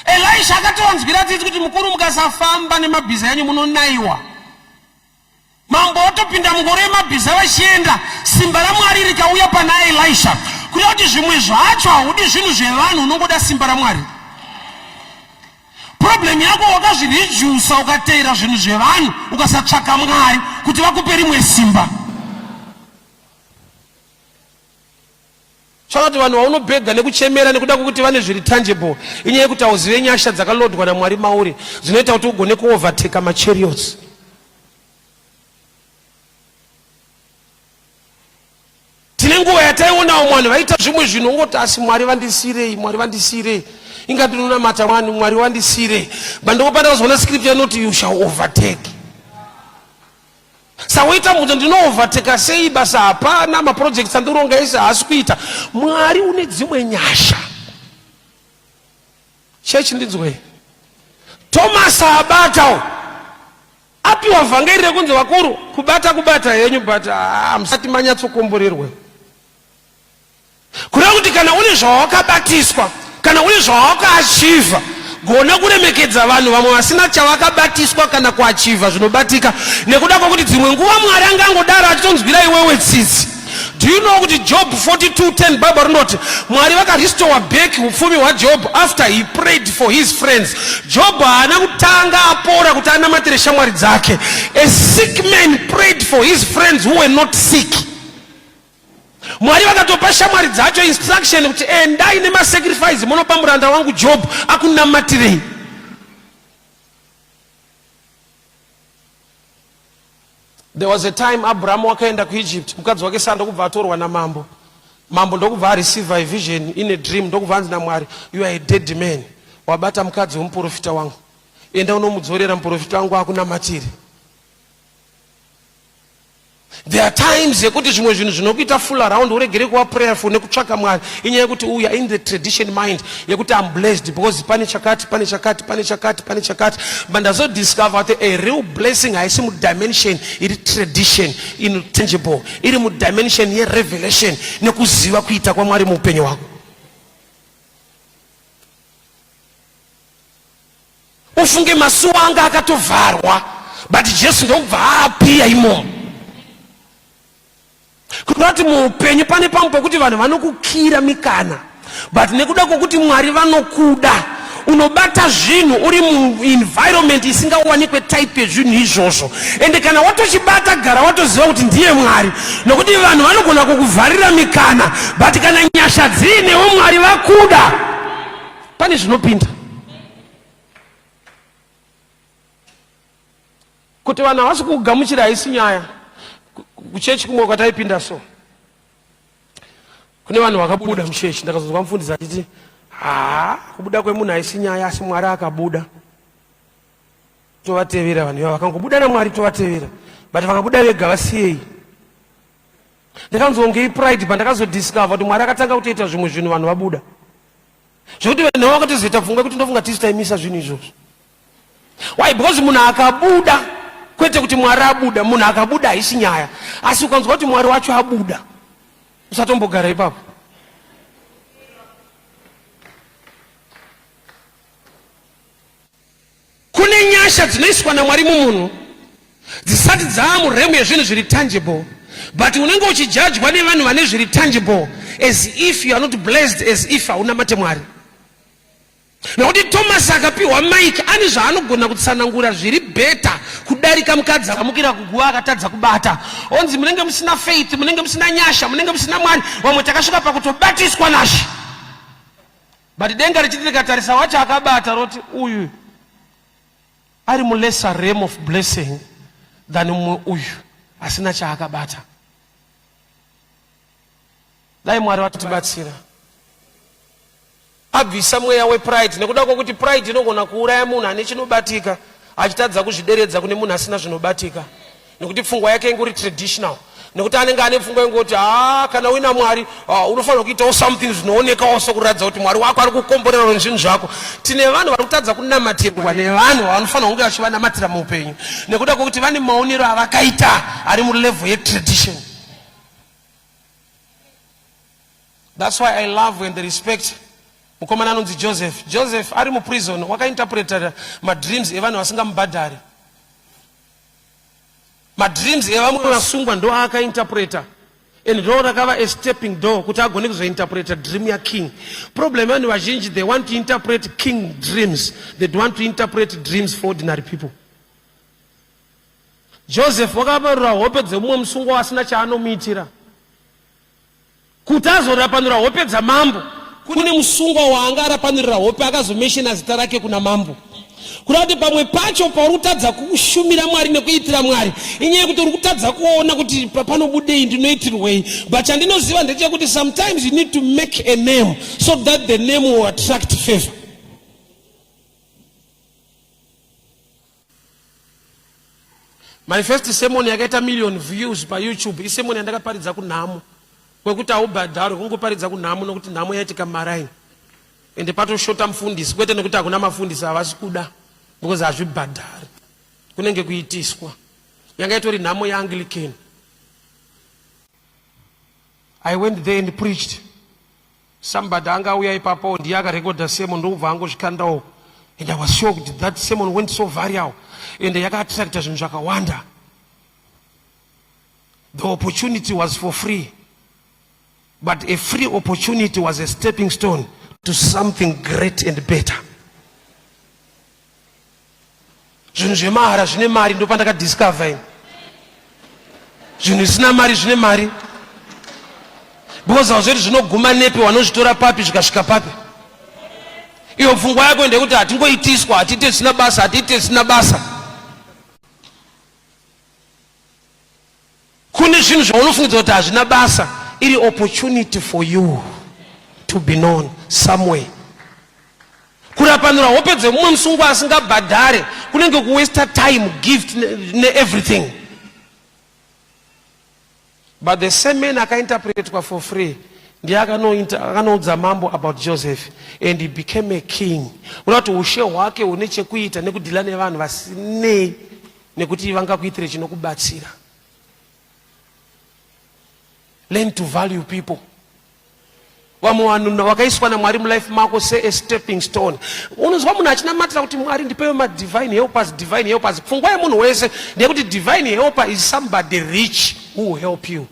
Elisha akatovanzwira tsitsi kuti mukuru mukasafamba nemabhiza enyu munonaiwa. Mambo otopinda mungoro yemabhiza vachienda, simba raMwari rikauya pana Elisha. Kureva kuti zvimwe zvacho haudi zvinhu zvevanhu, unongoda simba raMwari. Problem yako wakazviredusa ukateera zvinhu zvevanhu ukasatsvaka Mwari kuti vakupe rimwe simba. Tsvaka kuti vanhu vaunobhega nekuchemera nekuda kwekuti vane zviri tangible inyaya yekuti hauzive nyasha dzakalodwa naMwari mauri dzinoita kuti ugone kuovertake machariots. Tine nguva yataiona vamwe vanhu vaita zvimwe zvinhu ongoti asi Mwari vandisiirei, Mwari vandisiirei. Inga ndinonamata wani, Mwari vandisiirei. But ndipo pandakazoona scripture inoti you shall overtake. Sawoita mubvunzo ndinooverteka sei basa hapana, maprojects andironga ese haasi kuita. Mwari une dzimwe nyasha. Chechi ndinzwei. Thomas abata Apiwa vhangeri rekunzi vakuru kubata kubata henyu but ah, musati manyatsokomborerwe. Kureva kuti kana une zvawakabatiswa, kana une zvawakaachivha, gona kuremekedza vanhu vamwe vasina chavakabatiswa kana kuachivha zvinobatika, nekuda kwekuti dzimwe nguva Mwari angangodaro achitonzwira iwewe tsitsi. Do you know kuti Job 42:10 Bible rinoti Mwari vakarestore back upfumi hwaJob after he prayed for his friends. Job haana kutanga apora kuti anamatire shamwari dzake. A sick man prayed for his friends who were not sick. Mwari vakatopa shamwari dzacho instruction kuti endai nemasacrifice munopa muranda wangu Job akunamatirei. There was a time Abraham wakaenda kuEgypt, mukadzi wake Sara ndokubva atorwa namambo. Mambo ndokubva areceive a vision in a dream, ndokubva anzi naMwari, you are a dead man, wabata mukadzi wemuprofita wangu, enda unomudzorera muprofita wangu akunamatire. There are times yekuti zvimwe zvinhu zvinokuita full around uregere kuva prayerful nekutsvaka Mwari inyaya yekuti uya in the tradition mind yekuti I'm blessed because pane chakati pane chakati pane chakati pane chakati but ndazodiscover kuti a real blessing haisi mudimension iri tradition intangible iri mudimension yerevelation nekuziva kuita kwaMwari muupenyu hwako. Ufunge masuwo anga akatovharwa but Jesu ndokubva aapiya imomo. Kureva kuti muupenyu pane pamwe pokuti vanhu vanokukira mikana but nekuda kwokuti Mwari vanokuda unobata zvinhu uri muenvironment isingawanikwe type yezvinhu izvozvo ende kana watochibata gara watoziva kuti ndiye Mwari nokuti vanhu vanogona kukuvharira mikana but kana nyasha dziinewo Mwari vakuda pane zvinopinda kuti vanhu havasi kugamuchira haisi nyaya kuchechi kumwe kwataipinda so kune vanhu vakabuda muchechi ndakazonzwa mufundisi achiti haa kubuda kwemunhu haisi nyaya asi mwari akabuda tovatevera vanhu ivava vakangobuda namwari tovatevera but vakabuda vega vasiyei ndakanzwa kunge ipride pandakazodiscover kuti mwari akatanga kutoita zvimwe zvinhu vanhu vabuda zvekuti vanhu vakatozoita pfungwa yekuti ndofunga tisu taimisa zvinhu izvozvo why because munhu akabuda kwete kuti mwari abuda munhu akabuda haisi nyaya asi ukanzwa kuti mwari wacho abuda usatombogara ipapo Kune nyasha dzinoiswa naMwari mumunhu dzisati dzaa muremu yezvinhu zviri tangible but unenge uchijajwa nevanhu vane zviri tangible as if you are not blessed as if haunamate Mwari. Nekuti Thomas akapiwa mike ane zvaanogona kutsanangura zviri better kudarika mukadzi akamukira kuguva akatadza kubata onzi munenge musina faith, munenge musina nyasha, munenge musina Mwari. Vamwe takasvika pakutobatiswa nashe but denga richiti rikatarisa wacho akabata roti uyu ari mulesser realm of blessing than mumwe uyu asina chaakabata. Dai Mwari vatibatsira abvisa mweya wepride, nekuda kwokuti pride inogona kuuraya munhu ane chinobatika achitadza kuzvideredza kune munhu asina zvinobatika, nekuti pfungwa yake ingori traditional. Nekuti anenge ane pfungwa yengoti haa kana uina Mwari ah, unofanira kuitawo something zvinoonekawo sokuratidza kuti Mwari wako ari kukomborera nezvinhu zvako. Tine vanhu vari kutadza kunamatirwa nevanhu vavanofanira kunge vachivanamatira muupenyu nekuda kwekuti vane maonero avakaita ari mulevel yetradition. That's why I love and respect mukomana anonzi Joseph. Joseph ari muprison wakainterpreta madreams evanhu vasingamubhadhari. Madreams evamwe vasungwa ndo aakainterpreta and ndo rakava a stepping door kuti agone kuzointerpreta dream yaking. Problem yevanhu vazhinji, they want to interpret king dreams, they don't want to interpret dreams for ordinary people. Joseph wakaparura hope dzemumwe musungwa asina chaanomuitira. Kuti azorapanura hope dzamambo, kune musungwa waanga arapanurira hope akazomeshena zita rake kuna mambo. Kureva kuti pamwe pacho pauri kutadza kushumira Mwari nekuitira Mwari inyaya yekuti uri kutadza kuona kuti panobudei, ndinoitirwei. But chandinoziva ndechekuti sometimes you need to make a name so that the name will attract favor. My first sermon yakaita million views paYouTube isermon yandakaparidza kunhamo, kwekuti haubhadharwe kungoparidza kunhamo nokuti nhamo yaitika mumaraini ende patoshota mufundisi, kwete nekuti hakuna mafundisi, havasi kuda because hazvibhadhari, kunenge kuitiswa. Yanga itori nhamo yeAnglican. I went there and preached. Somebody anga auya ipapo ndiye akarekodha sermon ndokubva angozvikandawo and I was shocked that sermon went so viral and yakaattracta zvinhu zvakawanda. The opportunity was for free, but a free opportunity was a stepping stone to something great and better. Zvinhu zvemahara zvine mari, ndopandakadiscover ini. Zvinhu zvisina mari zvine mari, because hauzoti zvinoguma nepi, wanozvitora papi, zvikasvika papi. Iyo pfungwa yako ndeyekuti hatingoitiswa, hatiite zvisina basa, hatiite zvisina basa. Kune zvinhu zvaunofungidzwa kuti hazvina basa, iri opportunity for you to be known somewhere. Kurapanura hope dzemumwe musungwa asingabhadhare kunenge kuwaster time, gift neeverything. But the same man akainterpretwa for free ndiye akanoudza mambo about Joseph and he became a king. Kuda kuti ushe hwake hune chekuita nekudhila nevanhu vasinei nekuti vangakuitire chinokubatsira. Learn to value people. Vamwe vanhu vakaiswa naMwari mulife mako se a stepping stone. Unonzwa munhu achinamatira kuti Mwari ndipewe madivine helpers, divine helpers. Pfungwa yemunhu wese ndeyekuti divine helper is somebody rich who will help you.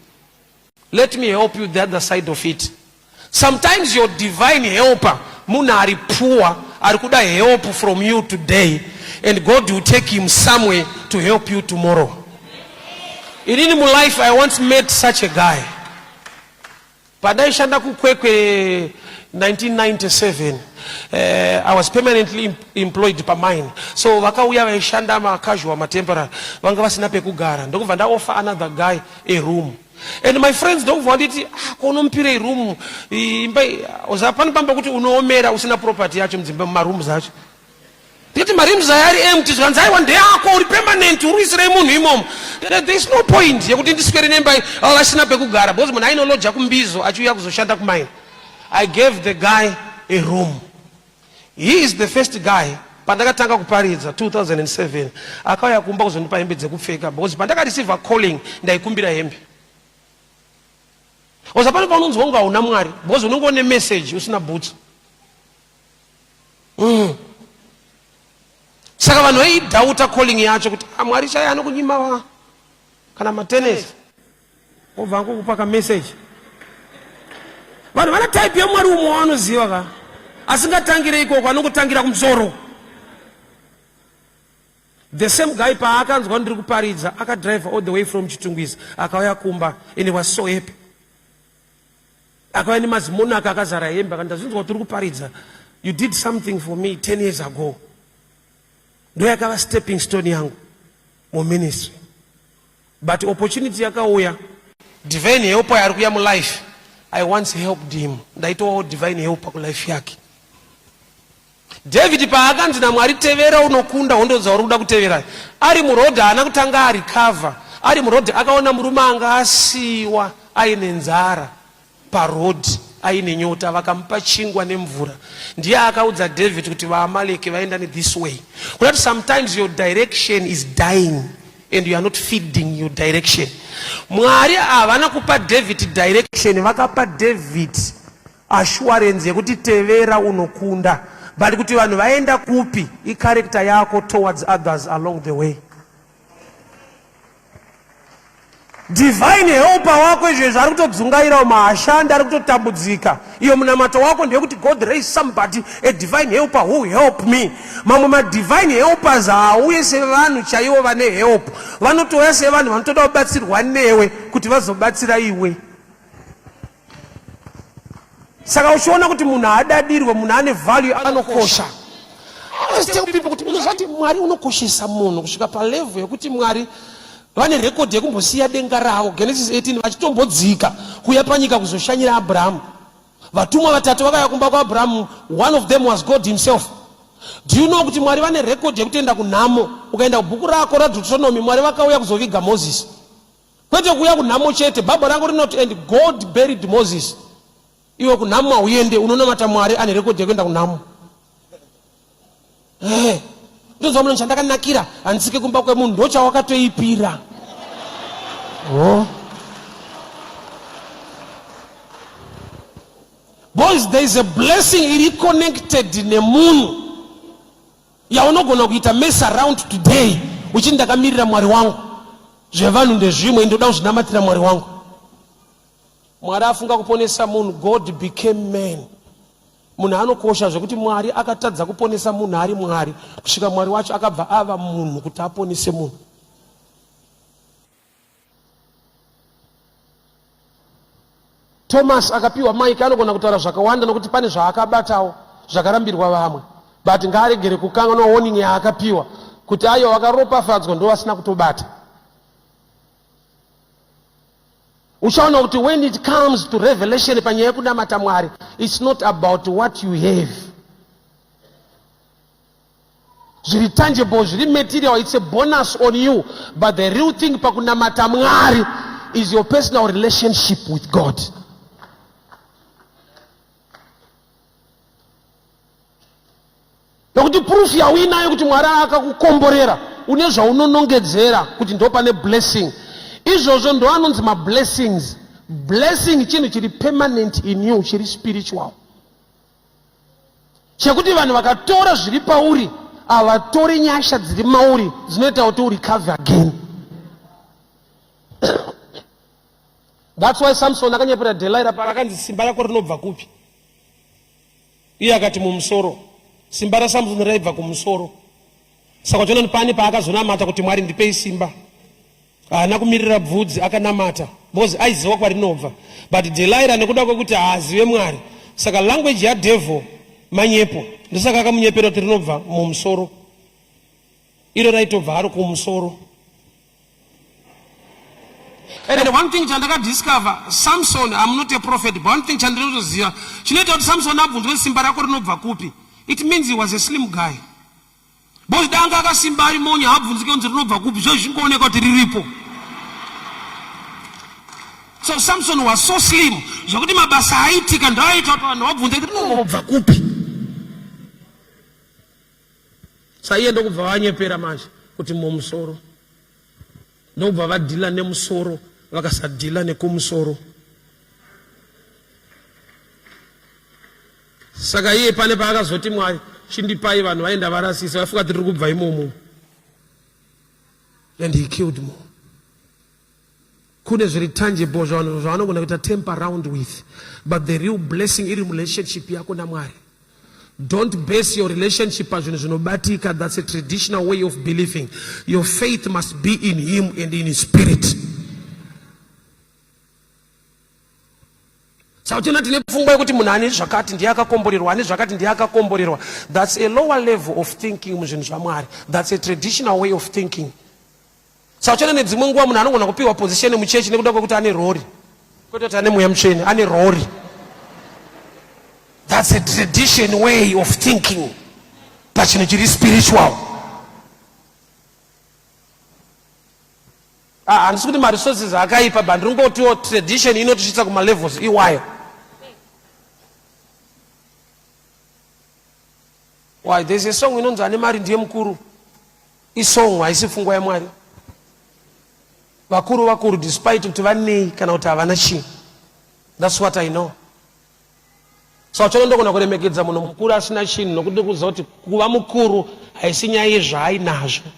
Let me help you the other side of it. Sometimes your divine helper munhu ari poor, ari kuda help from you today, and God will take him somewhere to help you tomorrow. Inini mulife I once met such a guy. Pandaishanda kuKwekwe 1997, I was permanently employed pamine. So vakauya vaishanda macasual, matemporary, vanga vasina pekugara. Ndokubva ndaoffer another guy a room. And my friends ndokubva vanditi, ko unomupirei room? Imba pane pamba kuti unoomera usina property yacho mudzimba mumarooms acho. Ndikati marooms aya ari empty, zvikanzi aiwa ndeyako, uri permanent, uri kuisirei munhu imomo. There is no point yekuti ndiswere nemba ava vasina pekugara, because munhu ainoloja kumbizo achiuya kuzoshanda kumine. I gave the guy a room. He is the first guy pandakatanga kuparidza 2007 akauya kumba kuzondipa hembe dzekupfeka, because pandakareceive calling ndaikumbira hembe. Oza pano paunonzwa kunge hauna Mwari, because unenge une message usina boots. Saka vanhu vaidhauta calling yacho kuti Mwari chaiye anokunyima wa kana matenesi obva angokupa kamessage. Vanhu vana type yaMwari umwe waanoziva ka, asingatangire ikoko, anongotangira kumusoro. The same guy paakanzwa ndiri kuparidza akadrive all the way from Chitungwiza akauya kumba and he was so happy. Akauya nemazimonaka akazara hembe akati ndazvinzwa kuti uri kuparidza, you did something for me 10 years ago. Ndo yakava stepping stone yangu muministry. But opportunity yakauya, divine helper yari kuya mulife. I once helped him, ndaitowawo divine helper kulife yake. David paakanzi naMwari tevera unokunda hondo dzauri kuda kutevera, ari muroad haana kutanga arecover. Ari muroad akaona murume anga asiiwa aine nzara paroad aine nyota, vakamupa chingwa nemvura. Ndiye akaudza David kuti vaAmaleki vaenda nethis way. Kuda kuti sometimes your direction is dying and you are not feeding your direction. Mwari havana kupa David direction, vakapa David assurance yekuti tevera unokunda, but kuti vanhu vaenda kupi icharacter yako towards others along the way. Divine helper wako izvezvi ari kutodzungaira umu, haashandi, ari kutotambudzika. Iyo munamato wako ndeyekuti God raise somebody a divine helper who help me. Mamwe madivine helpers haauye sevanhu chaivo vane help, vanotouya sevanhu vanotoda kubatsirwa newe kuti vazobatsira iwe. Saka uchiona kuti munhu haadadirwe, munhu ane value, anokosha. I always tell people kuti unoziva kuti Mwari unokoshesa munhu kusvika palevel yekuti Mwari vane rekodhi yekumbosiya denga ravo Genesis 18 vachitombodzika kuuya panyika kuzoshanyira Abrahamu. Vatumwa vatatu vakauya kumba kwaAbrahamu, one of them was God himself. Do you know kuti Mwari vane rekodhi yekutoenda kunhamo? Ukaenda kubhuku rako raDeuteronomy, Mwari vakauya kuzoviga Moses. Kwete kuuya kunhamo chete. Bible rangu rinoti and God buried Moses. Iwe kunhamo hauende, unonamata Mwari ane rekodhi yekuenda kunhamo. Eh, ndonzwa munhu chandakanakira handisike kumba kwemunhu ndochawakatoipira. Oh. Boys, there is a blessing iri connected nemunhu yaunogona kuita mess around today uchiti ndakamirira Mwari wangu. Zvevanhu ndezvimwe, ndoda kuzvinamatira Mwari wangu. Mwari afunga kuponesa munhu, God became man. Munhu anokosha zvekuti Mwari akatadza kuponesa munhu ari Mwari kusvika Mwari wacho akabva ava munhu kuti aponese munhu. Thomas akapiwa mic anogona kutaura zvakawanda nokuti pane zvaakabatawo zvakarambirwa vamwe but ngaaregere kukanganwa warning yaakapiwa kuti ayo vakaropafadzwa ndo vasina kutobata. Uchaona kuti when it comes to revelation panyaya yekunamata Mwari, it's not about what you have. Zviri tangible, zviri material, it's a bonus on you. But the real thing pakunamata Mwari is your personal relationship with God. Nokuti proof yauinayo kuti Mwari akakukomborera, une zvaunonongedzera kuti ndo pane blessing. Izvozvo ndo anonzi mablessings. Blessing chinhu chiri permanent in you, chiri spiritual. Chekuti vanhu vakatora zviri pauri, havatori nyasha dziri mauri dzinoita kuti urecover again. That's why Samson akanyepera Delilah paakanzi simba rako rinobva kupi? Iye akati mumusoro. Simba raSamson raibva kumusoro. Saka uchiona pane paakazonamata kuti Mwari ndipei simba. Haana kumirira bvudzi akanamata because aiziva kwarinobva. But Delilah nekuda kwekuti haazive Mwari. Saka language yadevil manyepo. Ndosaka akamunyepera kuti rinobva mumusoro. Iro raitobva haro kumusoro. And one thing chandakadiscover, Samson, I'm not a prophet, but one thing chandinotoziva, chinoita kuti Samson abvunzwe simba rako rinobva kupi, it means he was a slim guy. Because danga akasimba ari monya haabvunzike kunzi rinobva kupi, zvo zvingooneka kuti riripo. So Samson was so slim, zvekuti mabasa aiitika ndoaiita kuti vanhu vabvunze kuti rinobva kupi. Saiye ndokubva vanyepera manje kuti mumusoro. Ndokubva vadhila nemusoro vakasadhila nekumusoro. Saka iye pane paakazoti Mwari chindipai vanhu vaenda varasisa vafunga tiri kubva imomo. And he killed more. Kune zviri tangible zvavanhu zvavanogona kuita temper round with, but the real blessing iri murelationship yako naMwari. Don't base your relationship pazvinhu zvinobatika. That's a traditional way of believing. Your faith must be in him and in his spirit. Saka tinoona tine pfungwa yekuti munhu ane zvakati ndiye akakomborerwa, ane zvakati ndiye akakomborerwa. That's a lower level of thinking muzvinhu zvaMwari. That's a traditional way of thinking. Saka uchiona nedzimwe nguva munhu anogona kupiwa position muchechi nekuda kwekuti ane rori, kwete kuti ane mweya mutsvene, ane rori. That's a tradition way of thinking pachinhu chiri spiritual. Handisi kuti maresources akaipa, but ndiri kungotiwo tradition inotisvitsa kumalevels iwayo. Why? There's a song inonzi ane mari ndiye mukuru. Isong haisi pfungwa yaMwari. Vakuru vakuru despite kuti vanei kana kuti havana chii. That's what I know. So chona ndogona kuremekedza munhu mukuru asina chinhu nokuti ndikuziva kuti kuva mukuru haisi nyaya yezvaainazvo.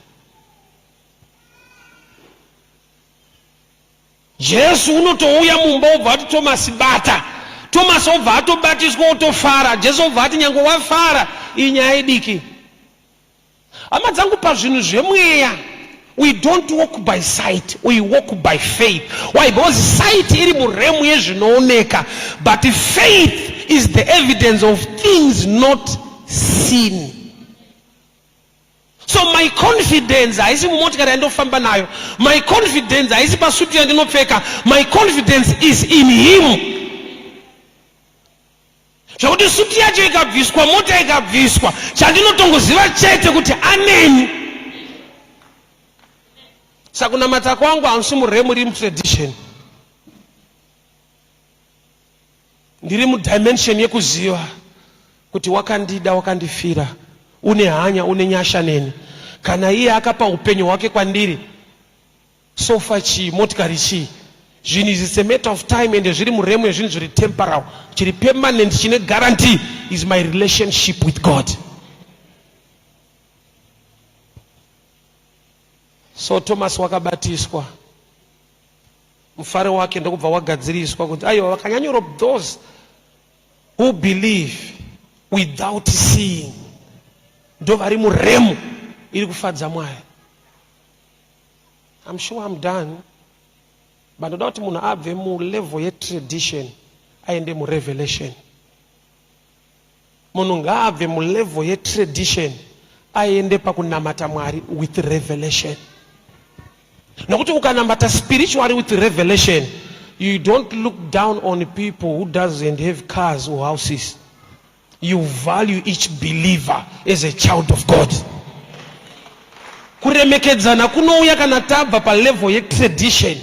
Jesu unotouya mumba obva ati Tomasi bata. Tomasi obva atobatiswa otofara. Jesu obva ati nyange wafara, iyi nyaya idiki. Hama dzangu pazvinhu zvemweya we don't walk by sight, we walk by faith. Why? Because sight iri muremu yezvinooneka, but faith is the evidence of things not seen. So my confidence haisi mumotikari yandofamba nayo, my confidence haisi pasutu yandinopfeka, my confidence is in him. Zvekuti sutu yacho ikabviswa, mota ikabviswa, chandinotongoziva chete kuti aneni. Sakunamata kwangu hamusi muremu riri mutradition, ndiri mudimension yekuziva kuti wakandida, wakandifira, une hanya, une nyasha neni. Kana iye akapa upenyu hwake kwandiri, sofa chii, motikari chii, zvinhu izvi it's a matter of time, ende zviri muremu yezvinhu zviri temporal. Chiri permanent chine guarantee is my relationship with God. So Thomas wakabatiswa, mufaro wake ndokubva wagadziriswa kuti aiwa, vakanyanyoro those who believe without seeing ndo vari muremu iri kufadza Mwari. I'm sure I'm done, but ndoda kuti munhu abve mulevel yetradition aende murevelation. Munhu ngaabve mulevel yetradition aende pakunamata Mwari with revelation. Nokuti ukanamata spiritually with revelation, you don't look down on people who doesn't have cars or houses. You value each believer as a child of God. Kuremekedzana kunouya kana tabva palevel yetradition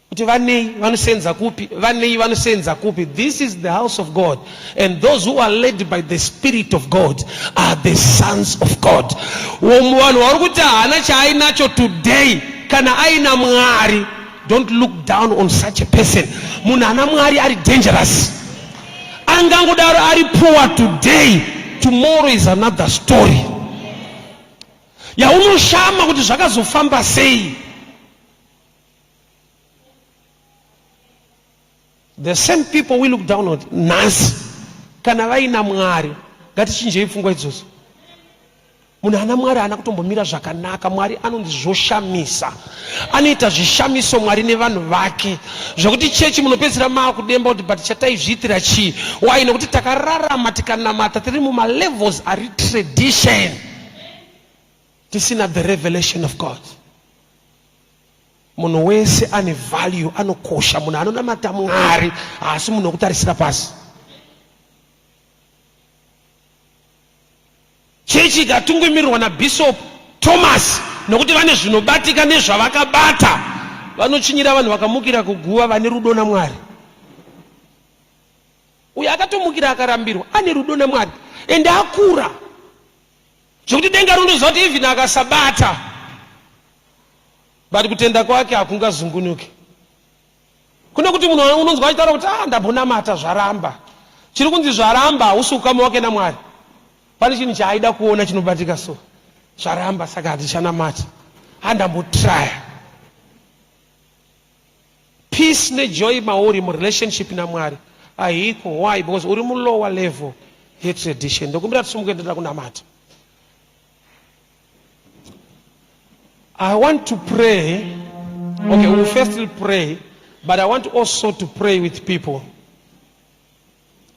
kuti vanei vanosenza kupi, vanei vanosenza kupi. This is the house of God, and those who are led by the Spirit of God are the sons of God. Vanhu vari kuti haana chaainacho today, kana aina Mwari, don't look down on such a person. Munhu ana Mwari ari dangerous. Angangodaro ari poor today, tomorrow is another story yaunoshama kuti zvakazofamba sei. The same people we look down on nhasi, kana vaina Mwari, ngatichinjei pfungwa idzodzo. Munhu ana Mwari haana kutombomira zvakanaka. Mwari anonzi zvoshamisa, anoita zvishamiso Mwari nevanhu vake, zvekuti chechi munopedzisira maakudemba kuti but chataizviitira chii? Why? Nekuti takararama tikanamata tiri mumalevels ari tradition, tisina the revelation of God. Munhu wese ane value, anokosha. Munhu anonamata Mwari haasi munhu wekutarisira pasi. Chechi ikatungamirirwa naBishop Thomas, nokuti vane zvinobatika nezvavakabata, vanochinyira vanhu vakamukira kuguva vane rudo naMwari. Uyo akatomukira akarambirwa ane rudo naMwari ende akura zvekuti denga rinoziva kuti even akasabata, but kutenda kwake hakungazungunuki. Kune kuti munhu unonzwa achitaura kuti ah, ndambonamata zvaramba. Chiri kunzi zvaramba hausi ukama wake naMwari. Pane chinhu chaaida kuona chinobatika, so zvaramba saka hatichanamata. Handambotraya. Peace nejoy mauri murelationship naMwari haiko. Why? Because uri mulower level yetradition. Ndokumbira tisumuke, ndoda kunamata. I want to pray. Okay, we'll firstly pray, but I want also to pray with people.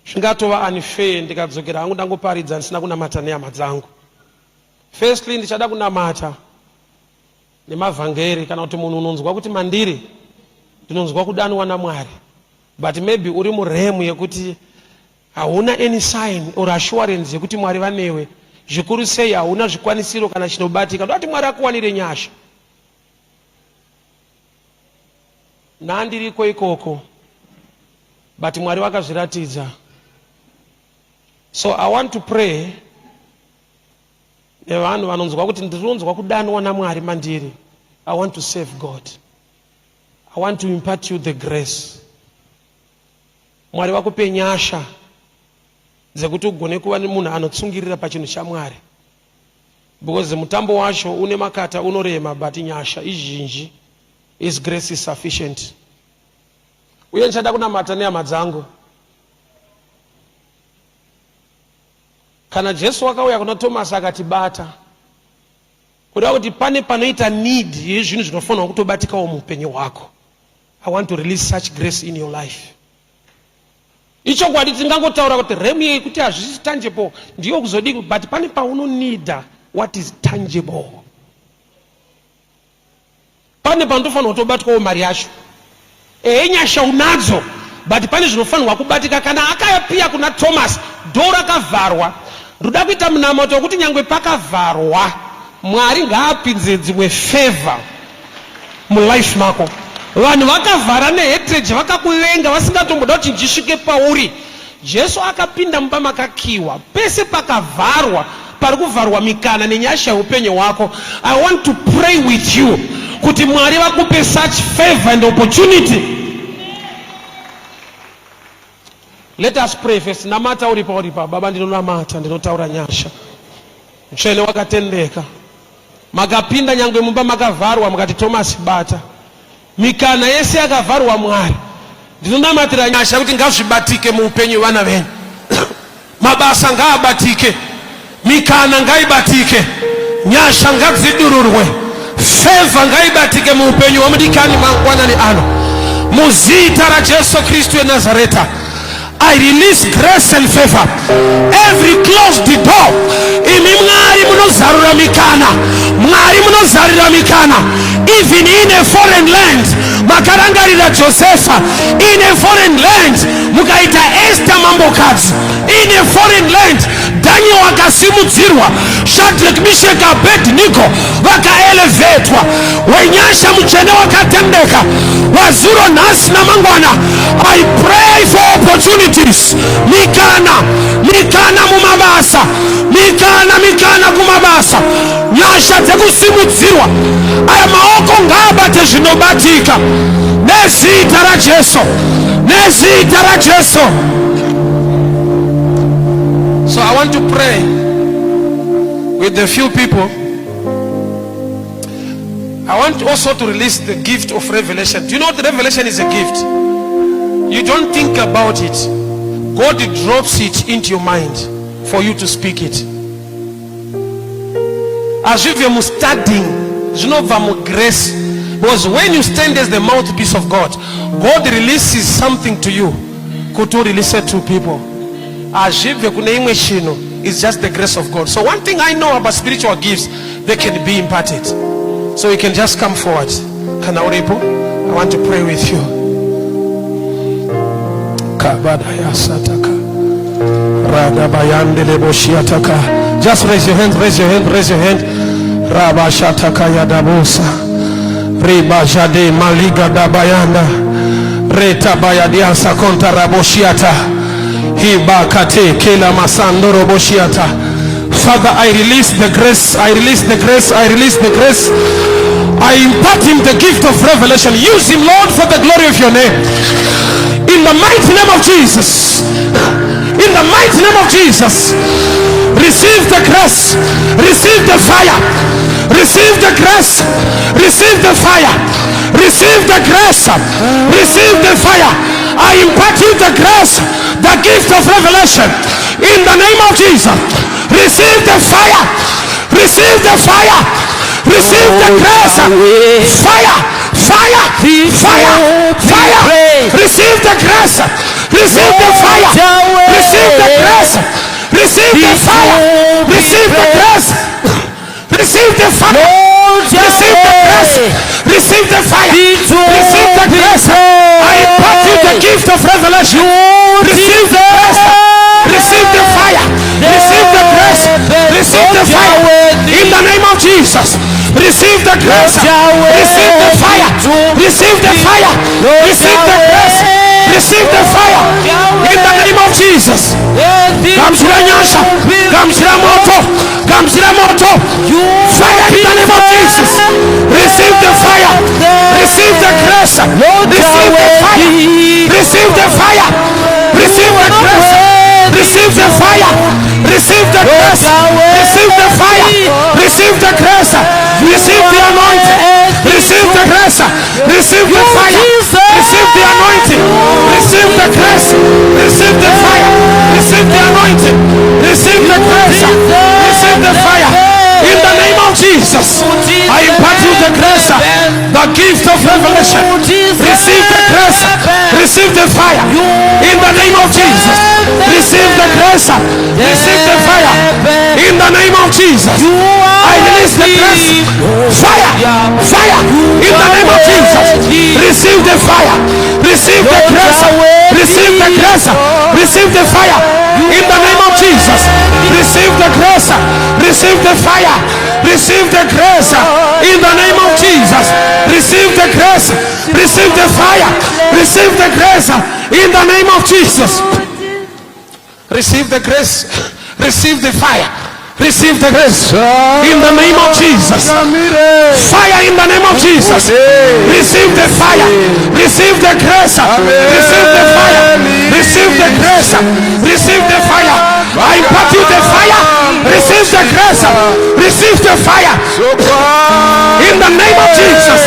Zvingatova unfair ndikadzokera hangu ndangoparidza ndisina kunamata nehama dzangu. Firstly, ndichada kunamata nemavhangeri, kana kuti munhu unonzwa kuti mandiri ndinonzwa kudanwa naMwari, but maybe uri muremu yekuti hauna any sign or assurance yekuti Mwari vanewe, zvikuru sei hauna zvikwanisiro kana chinobatika. Ndoda kuti Mwari akuwanire nyasha. Ndandiriko ikoko, but Mwari vakazviratidza. So I want to pray nevanhu vanonzwa kuti ndirinonzwa kudanwa naMwari mandiri. I want to save God. I want to impart you the grace. Mwari vakupe nyasha dzekuti ugone kuva nemunhu anotsungirira pachinhu chaMwari, because mutambo wacho une makata, unorema, but nyasha izhinji. His grace is sufficient. Uye ndichada kunamata nehama dzangu. Kana Jesu wakauya kuna Thomas akati bata, kureva kuti pane panoita need yezvinhu zvinofanirwa kutobatikawo muupenyu hwako. I want to release such grace in your life. Ichokwadi tingangotaura kuti remu yekuti hazvisi tangible ndiyo kuzodii, but pane paunonida what is tangible. Pane panotofanirwa kutobatwawo mari yacho. Ehe, nyasha unadzo, but pane zvinofanirwa kubatika. Kana akapiya kuna Thomas, dhoo rakavharwa. Ndoda kuita munamato wekuti nyangwe pakavharwa, Mwari ngaapinze dzimwe favor mulife mako. Vanhu vakavhara nehatred, vakakuvenga, vasingatomboda kuti ndisvike pauri. Jesu akapinda mumba makakiwa. Pese pakavharwa, pari kuvharwa mikana nenyasha yeupenyu hwako. I want to pray with you kuti Mwari vakupe such favor and opportunity. Let us pray first. Namata uri pauri pa. Baba, ndinonamata, ndinotaura nyasha. Mutsvene wakatendeka. Makapinda nyangwe mumba makavharwa, mukati Thomas bata. Mikana yese yakavharwa, Mwari. Ndinonamatira nyasha kuti ngazvibatike muupenyu vana venyu. Mabasa ngaabatike. Mikana ngaibatike. Nyasha ngadzidururwe. Favor ngaibatike muupenyu hwamudikani mangwanani ano. Muzita raJesu Kristu weNazareta. I release grace and favor. Every closed door. Imi Mwari munozarura mikana. Mwari munozarura mikana. Even in a foreign land. Makarangarira Josefa in a foreign land. Mukaita Esther mambokadzi in a foreign land. Daniel akasimudzirwa. Shadrach, Meshach, Abednego vakaelevetwa. Wenyasha mutsvene wakatendeka wazuro, nhasi namangwana. I pray for opportunities, mikana, mikana mumabasa, mikana, mikana kumabasa, nyasha dzekusimudzirwa. Aya maoko ngaabate zvinobatika nezita raJesu, nezita raJesu. So I want to pray with the few people. I want also to release the gift of revelation. Do you know what revelation is? A gift. You don't think about it. God drops it into your mind for you to speak it. Hazvibve mustudying, zvinobva mugrace. Because when you stand as the mouthpiece of God, God releases something to you kuti urelease it to people. Hazvibve kune imwe chinhu. It's just the grace of God. So one thing I know about spiritual gifts, they can be imparted. So you can just come forward. Kana uripo, I want to pray with you. Kabadayasataka. Radabayandeleboshiataka. Just raise your hand, raise your hand, raise your hand. Rabashataka yadabosa. Ribajade maliga dabayanda. Retabayadiasa konta raboshiata. Hibakate kela masandoro boshiata. Father, I release the grace, I release the grace, I release the grace. I impart him the gift of revelation. Use him, Lord, for the glory of your name. In the mighty name of Jesus. In the mighty name of Jesus. Receive the grace. Receive the fire. Receive the grace. Receive the fire. Receive the grace. Receive the fire. I impart you the grace, the gift of revelation. In the name of Jesus. Receive the fire. Receive the fire. Receive the grace. Fire. Fire. Fire. Fire. Receive the grace. Receive the fire. Receive the grace. Receive the fire. Receive the grace. Receive the fire. Receive the grace. Receive the fire. Receive the grace. I impart you the gift of revelation. Receive the grace. Receive the fire. Receive the grace. Receive the fire. In the name of Jesus. Receive the grace. Receive the fire. Receive the fire. Receive the grace. Receive the fire. In the name of Jesus. Gamuchira nyasha. Gamuchira moto. Gamuchira moto. Fire in the name of Jesus. Receive the fire. Receive the grace. Receive the fire. Receive the fire. Receive the grace. Receive the fire. Receive the grace. Receive the fire. Receive the grace. Receive the anointing. Receive the grace. Receive the fire. Receive the anointing. Receive the grace. Receive the fire. Receive the anointing. Receive the grace. Receive the fire. In the name of Jesus, I impart you the grace, the gift of revelation. Receive the grace. Receive the fire. In the name of Jesus. Receive the grace. Receive the fire. In the name of Jesus. I release the grace. Fire. Fire. In the name of Jesus. Receive the fire. Receive the grace. Receive the grace. Receive the fire. In the name of Jesus. Receive the grace. Receive the fire. Receive the grace. In the name of Jesus. Receive the grace. Receive the fire. Receive the grace. In the name of Jesus. Receive the grace. Receive the fire. Receive the grace. In the name of Jesus. Fire in the name of Jesus. Receive the fire. Receive the grace. Receive the fire. Receive the grace. Receive the fire. I impart you the fire. Receive the grace. Receive the fire. In the name of Jesus.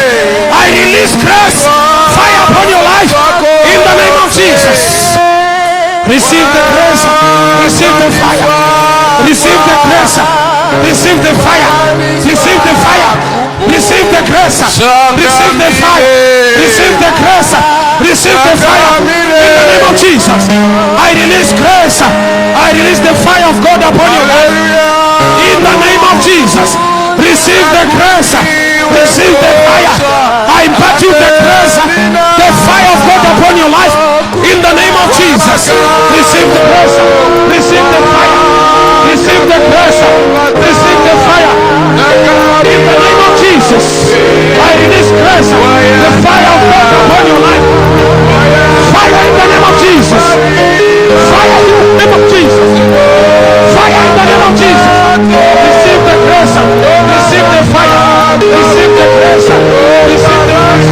I release grace. Fire upon your life. In the name of Jesus. Receive the grace. Receive the fire. Receive the grace. Receive the fire. Receive the fire. Receive the grace. Receive the fire. Receive the grace. Receive the fire. In the name of Jesus. I release grace. I release the fire of God upon your life. In the name of Jesus. Receive the grace. Receive the fire. I impart you the grace. The fire of God upon your life. In the name of Jesus. Receive the grace. Receive the fire. Receive the grace. Receive the fire. In the name of Jesus. I release grace. The fire of God upon your life. Fire in the name of Jesus. Fire in the name of Jesus. Fire in the name of Jesus. Receive the grace. Receive the fire. Receive the grace. Receive the grace.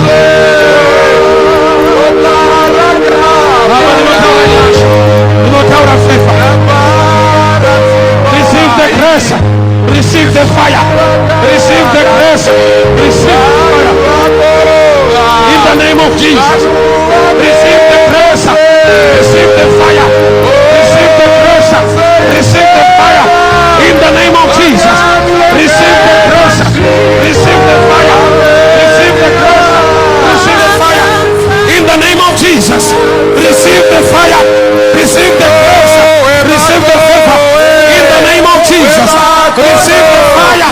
Baba, ndinotaura nyasha. Ndinotaura favor. Receive the grace. Receive the fire. Receive the grace. Receive the fire. In the name of Jesus. Receive the grace. Receive the fire. Receive the grace. Receive the fire. In the name of Jesus. Receive the grace. Receive the fire. Receive the grace. Receive the fire. In the name of Jesus. Receive the fire. Receive the grace. Receive the favor. In the name of Jesus. Receive the fire.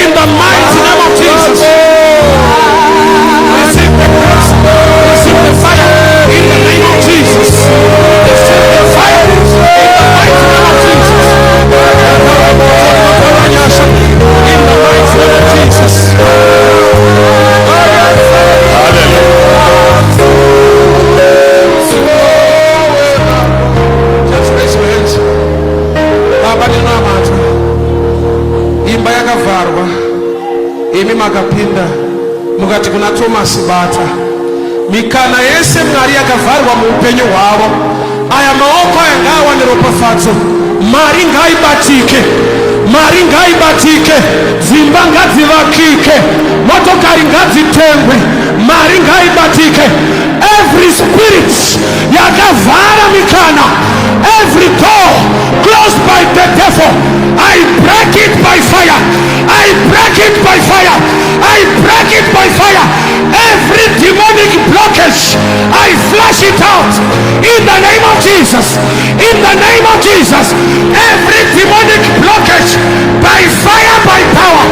In the mighty name of Jesus. Receive the grace. Receive the fire. In the name of Jesus. Receive the fire. In the mighty name of Jesus. In the mighty name of Jesus. Hallelujah. Just raise your hands. Baba, ndinamata. Imba yakavharwa, imi makapinda mukati kuna Tomasi, "Bata." Mikana yese, Mwari, yakavharwa muupenyu hwavo, aya maoko aya ngaawane ropafadzo. Mari ngaibatike, mari ngaibatike, dzimba ngadzivakike, motokari ngadzitengwe, mari ngaibatike. Every spirit yakavhara mikana, every door closed by the devil, I break it by fire. I break it by fire. I break it by fire. Every demonic blockage, I flush it out in the name of Jesus. In the name of Jesus. Every demonic blockage, by fire, by power,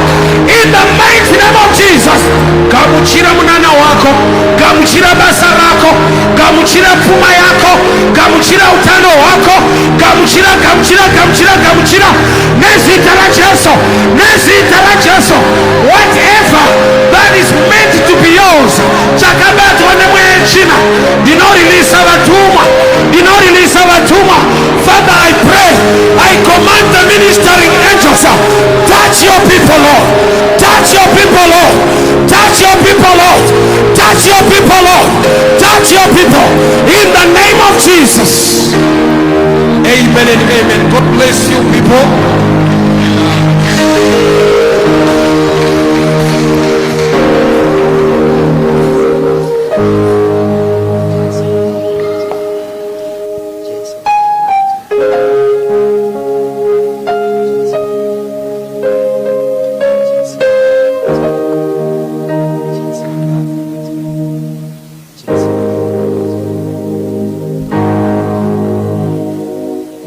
in the mighty name of Jesus. Gamuchira munana wako, gamuchira basa rako, gamuchira pfuma yako, gamuchira utano hwako, gamuchira, gamuchira, gamuchira, gamuchira nezita raJesu, nezita raJesu. Whatever that is meant to be yours. angels. Chakabatwa nemweya yetsvina, ndinorilisa vatumwa, ndinorilisa vatumwa. Father, I pray, I command the ministering angels, touch your people, Lord. Touch your people, Lord. Touch your people, Lord. Touch your people, Lord. Touch your people in the name of Jesus. Amen and amen. God bless you, people.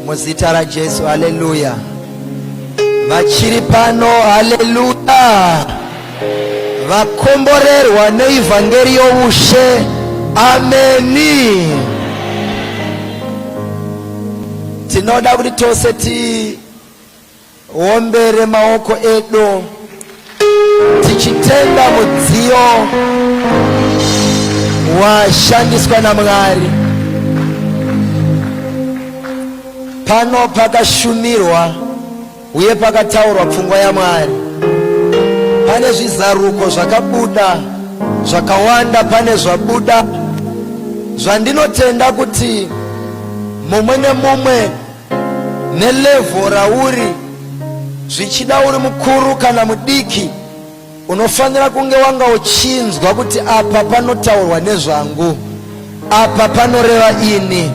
Muzita raJesu, haleluya. Vachiri pano, haleluya. Vakomborerwa neivhangeri youshe, ameni. Tinoda kuti tose tiombere maoko edu tichitenda mudziyo washandiswa naMwari. Pano pakashumirwa uye pakataurwa pfungwa yaMwari. Pane zvizaruko zvakabuda zvakawanda, pane zvabuda zvandinotenda kuti mumwe nemumwe nelevho rauri, zvichida uri mukuru kana mudiki, unofanira kunge wanga uchinzwa kuti apa panotaurwa nezvangu, apa panoreva ini.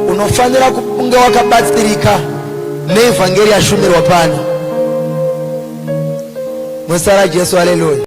Unofanira kunge wakabatsirika neevhangeri yashumirwa pano. Muzita raJesu, haleluya.